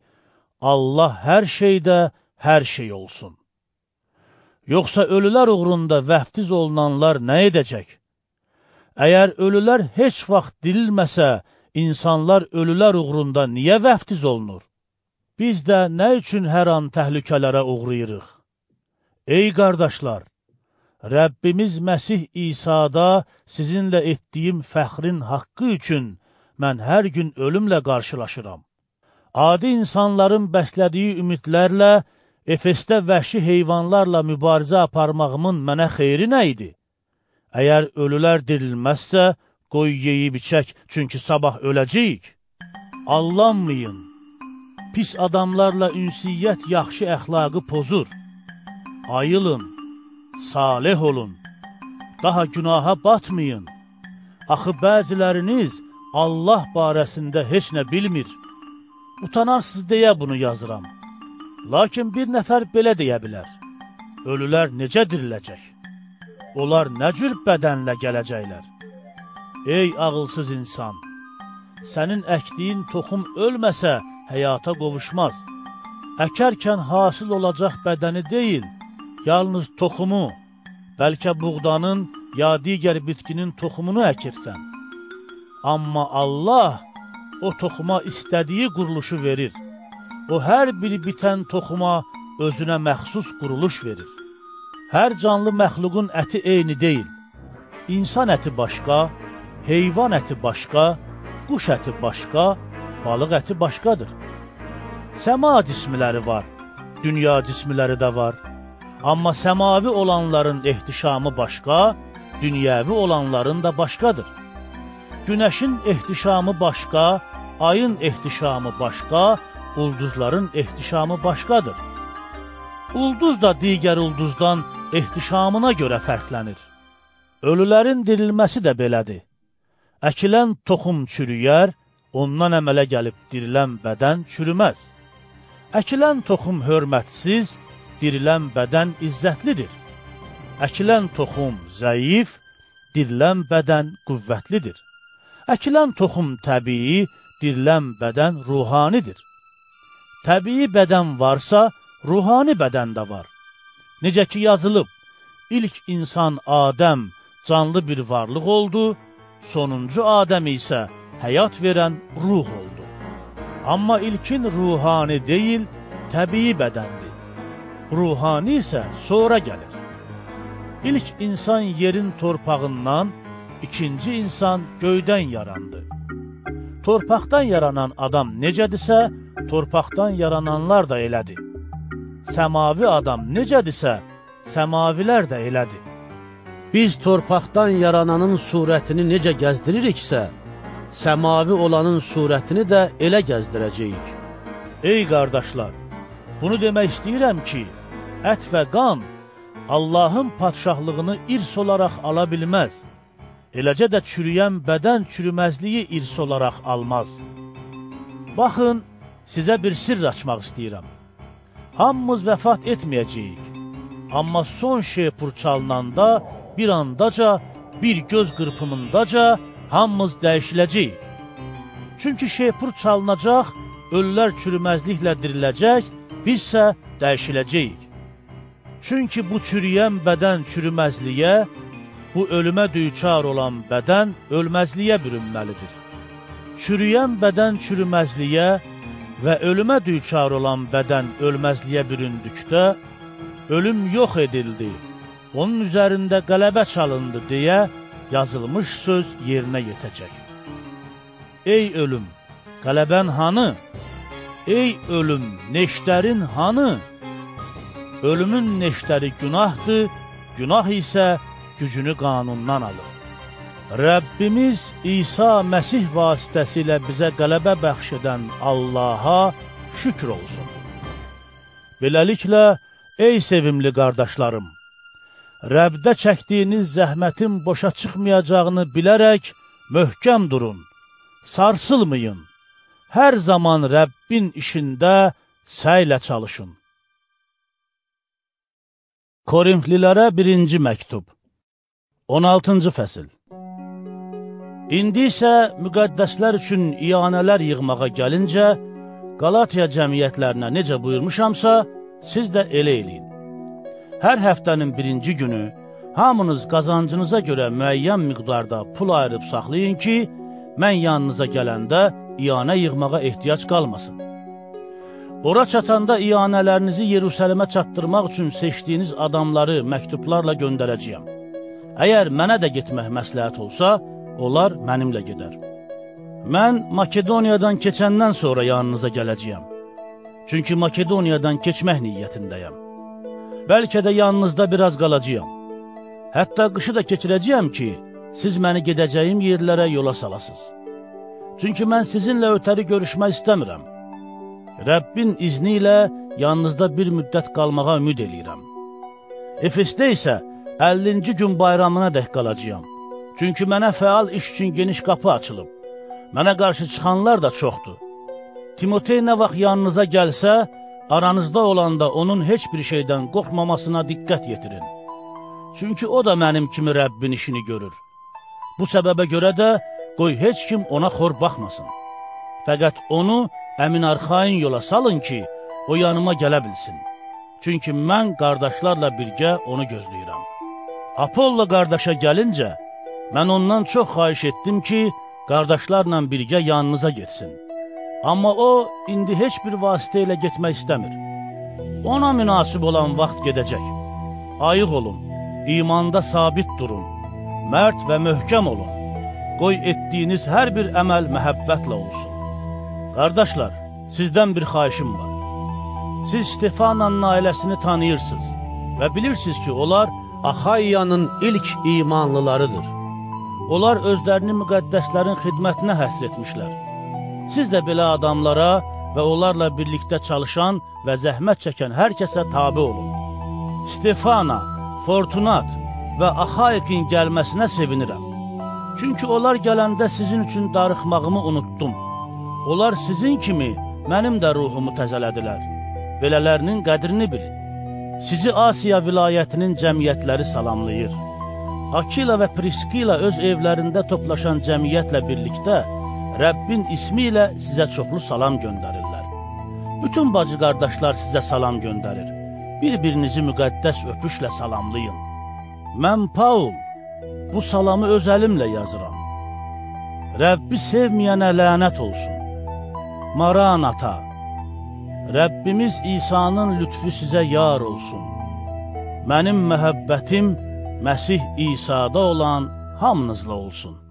Allah hər şeydə hər şey olsun. Yoxsa ölülər uğrunda vəftiz olunanlar nə edəcək? Əgər ölülər heç vaxt dirilməsə, insanlar ölülər uğrunda niyə vəftiz olunur? Biz də nə üçün hər an təhlükələrə uğrayırıq? Ey qardaşlar, Rəbbimiz Məsih İsa'da sizinlə etdiyim fəxrin haqqı üçün mən hər gün ölümlə qarşılaşıram. Adi insanların bəslədiyi ümidlərlə Efesdə vəhşi heyvanlarla mübarizə aparmağımın mənə xeyri nə idi? Əgər ölülər dirilməzsə, qoy yeyib içək, çünki sabah öləcəyik. Allanmayın. Pis adamlarla ünsiyyət yaxşı əxlaqı pozur. Ayılın, salih olun, daha günaha batmayın. Axı bəziləriniz Allah barəsində heç nə bilmir. Utanarsız deyə bunu yazıram. Lakin bir nəfər belə deyə bilər. Ölülər necə diriləcək? Onlar nə cür bədənlə gələcəklər? Ey ağılsız insan! Sənin əkdiyin toxum ölməsə, həyata qovuşmaz. Əkərkən hasil olacaq bədəni deyil, yalnız toxumu, bəlkə buğdanın ya digər bitkinin toxumunu əkirsən. Amma Allah o toxuma istədiyi quruluşu verir. O, hər bir bitən toxuma özünə məxsus quruluş verir. Hər canlı məxluqun əti eyni deyil. İnsan əti başqa, heyvan əti başqa, quş əti başqa, balıq əti başqadır. Səma cismiləri var, dünya cismiləri də var. Amma səmavi olanların ehtişamı başqa, dünyəvi olanların da başqadır. Günəşin ehtişamı başqa, ayın ehtişamı başqa, ulduzların ehtişamı başqadır. Ulduz da digər ulduzdan ehtişamına görə fərqlənir. Ölülərin dirilməsi də belədir. Əkilən toxum çürüyər, ondan əmələ gəlib dirilən bədən çürüməz. Əkilən toxum hörmətsiz, dirilən bədən izzətlidir. Əkilən toxum zəif, dirilən bədən qüvvətlidir. Əkilən toxum təbii, dirilən bədən ruhanidir. Təbii bədən varsa, ruhani bədən də var. Necə ki yazılıb, ilk insan Adəm canlı bir varlıq oldu, sonuncu Adəm isə həyat verən ruh oldu. Amma ilkin ruhani deyil, təbii bədəndir. Ruhani isə sonra gəlir. İlk insan yerin torpağından, ikinci insan göydən yarandı. Torpaqdan yaranan adam necədirsə, torpaqdan yarananlar da elədir. Səmavi adam necədirsə, səmavilər də elədir. Biz torpaqdan yarananın surətini necə gəzdiririksə, səmavi olanın surətini də elə gəzdirəcəyik. Ey qardaşlar, bunu demək istəyirəm ki, ət və qan Allahın padşahlığını irs olaraq ala bilməz. Eləcə də çürüyən bədən çürüməzliyi irs olaraq almaz. Baxın, sizə bir sirr açmaq istəyirəm. Hamımız vəfat etməyəcəyik. Amma son şepur çalınanda bir andaca, bir göz qırpımındaca hamımız dəyişiləcəyik. Çünki şepur çalınacaq, ölülər çürüməzliklə diriləcək, bizsə dəyişiləcəyik. Çünki bu çürüyən bədən çürüməzliyə, bu ölümə düçar olan bədən ölməzliyə bürünməlidir. Çürüyən bədən çürüməzliyə və ölümə düçar olan bədən ölməzliyə büründükdə, ölüm yox edildi, onun üzərində qələbə çalındı deyə yazılmış söz yerinə yetəcək. Ey ölüm, qələbən hanı? Ey ölüm, neştərin hanı? Ölümün neştəri günahdır, günah isə gücünü qanundan alır. Rəbbimiz İsa Məsih vasitəsilə bizə qələbə bəxş edən Allaha şükür olsun. Beləliklə, ey sevimli qardaşlarım, Rəbdə çəkdiyiniz zəhmətin boşa çıxmayacağını bilərək möhkəm durun, sarsılmayın. Hər zaman Rəbbin işində səylə çalışın. Korinflilərə birinci məktub, 16-cı fəsil. İndi isə müqəddəslər üçün iyanələr yığmağa gəlincə, Qalatiya cəmiyyətlərinə necə buyurmuşamsa, siz də elə eləyin. Hər həftənin birinci günü hamınız qazancınıza görə müəyyən miqdarda pul ayırıb saxlayın ki, mən yanınıza gələndə iyanə yığmağa ehtiyac qalmasın. Ora çatanda iyanələrinizi Yerusəlimə çatdırmaq üçün seçdiyiniz adamları məktublarla göndərəcəyəm. Əgər mənə də getmək məsləhət olsa, onlar mənimlə gedər. Mən Makedoniyadan keçəndən sonra yanınıza gələcəyəm. Çünki Makedoniyadan keçmək niyyətindəyəm. Bəlkə də yanınızda biraz qalacağam. Hətta qışı da keçirəcəyəm ki, siz məni gedəcəyim yerlərə yola salasınız. Çünki mən sizinlə ötəri görüşmək istəmirəm. Rəbbin izni ilə yanınızda bir müddət qalmağa ümid eləyirəm. Efesdə isə 50-ci gün bayramına dək qalacağam. Çünki mənə fəal iş üçün geniş qapı açılıb. Mənə qarşı çıxanlar da çoxdur. Timotey nə vaxt yanınıza gəlsə, aranızda olanda onun heç bir şeydən qorxmamasına diqqət yetirin. Çünki o da mənim kimi Rəbbin işini görür. Bu səbəbə görə də qoy heç kim ona xor baxmasın. Fəqət onu əmin arxayın yola salın ki, o yanıma gələ bilsin. Çünki mən qardaşlarla birgə onu gözləyirəm. Apollo qardaşa gəlincə, mən ondan çox xahiş etdim ki, qardaşlarla birgə yanınıza getsin. Amma o, indi heç bir vasitə ilə getmək istəmir. Ona münasib olan vaxt gedəcək. Ayıq olun, imanda sabit durun, mərd və möhkəm olun. Qoy etdiyiniz hər bir əməl məhəbbətlə olsun. Qardaşlar, sizdən bir xahişim var. Siz Stefananın ailəsini tanıyırsınız və bilirsiniz ki, onlar Axayyanın ilk imanlılarıdır. Onlar özlərini müqəddəslərin xidmətinə həsr etmişlər. Siz də belə adamlara və onlarla birlikdə çalışan və zəhmət çəkən hər kəsə tabi olun. Stefana, Fortunat və Axayikin gəlməsinə sevinirəm. Çünki onlar gələndə sizin üçün darıxmağımı unutdum. Onlar sizin kimi mənim də ruhumu təzələdilər. Belələrinin qədrini bilin. Sizi Asiya vilayətinin cəmiyyətləri salamlayır. Akila və Priskila öz evlərində toplaşan cəmiyyətlə birlikdə Rəbbin ismi ilə sizə çoxlu salam göndərirlər. Bütün bacı qardaşlar sizə salam göndərir. Bir-birinizi müqəddəs öpüşlə salamlayın. Mən Paul, bu salamı öz əlimlə yazıram. Rəbbi sevməyənə lənət olsun. Maranata. Rəbbimiz İsa'nın lütfü sizə yar olsun. Mənim məhəbbətim Məsih İsa'da olan hamınızla olsun.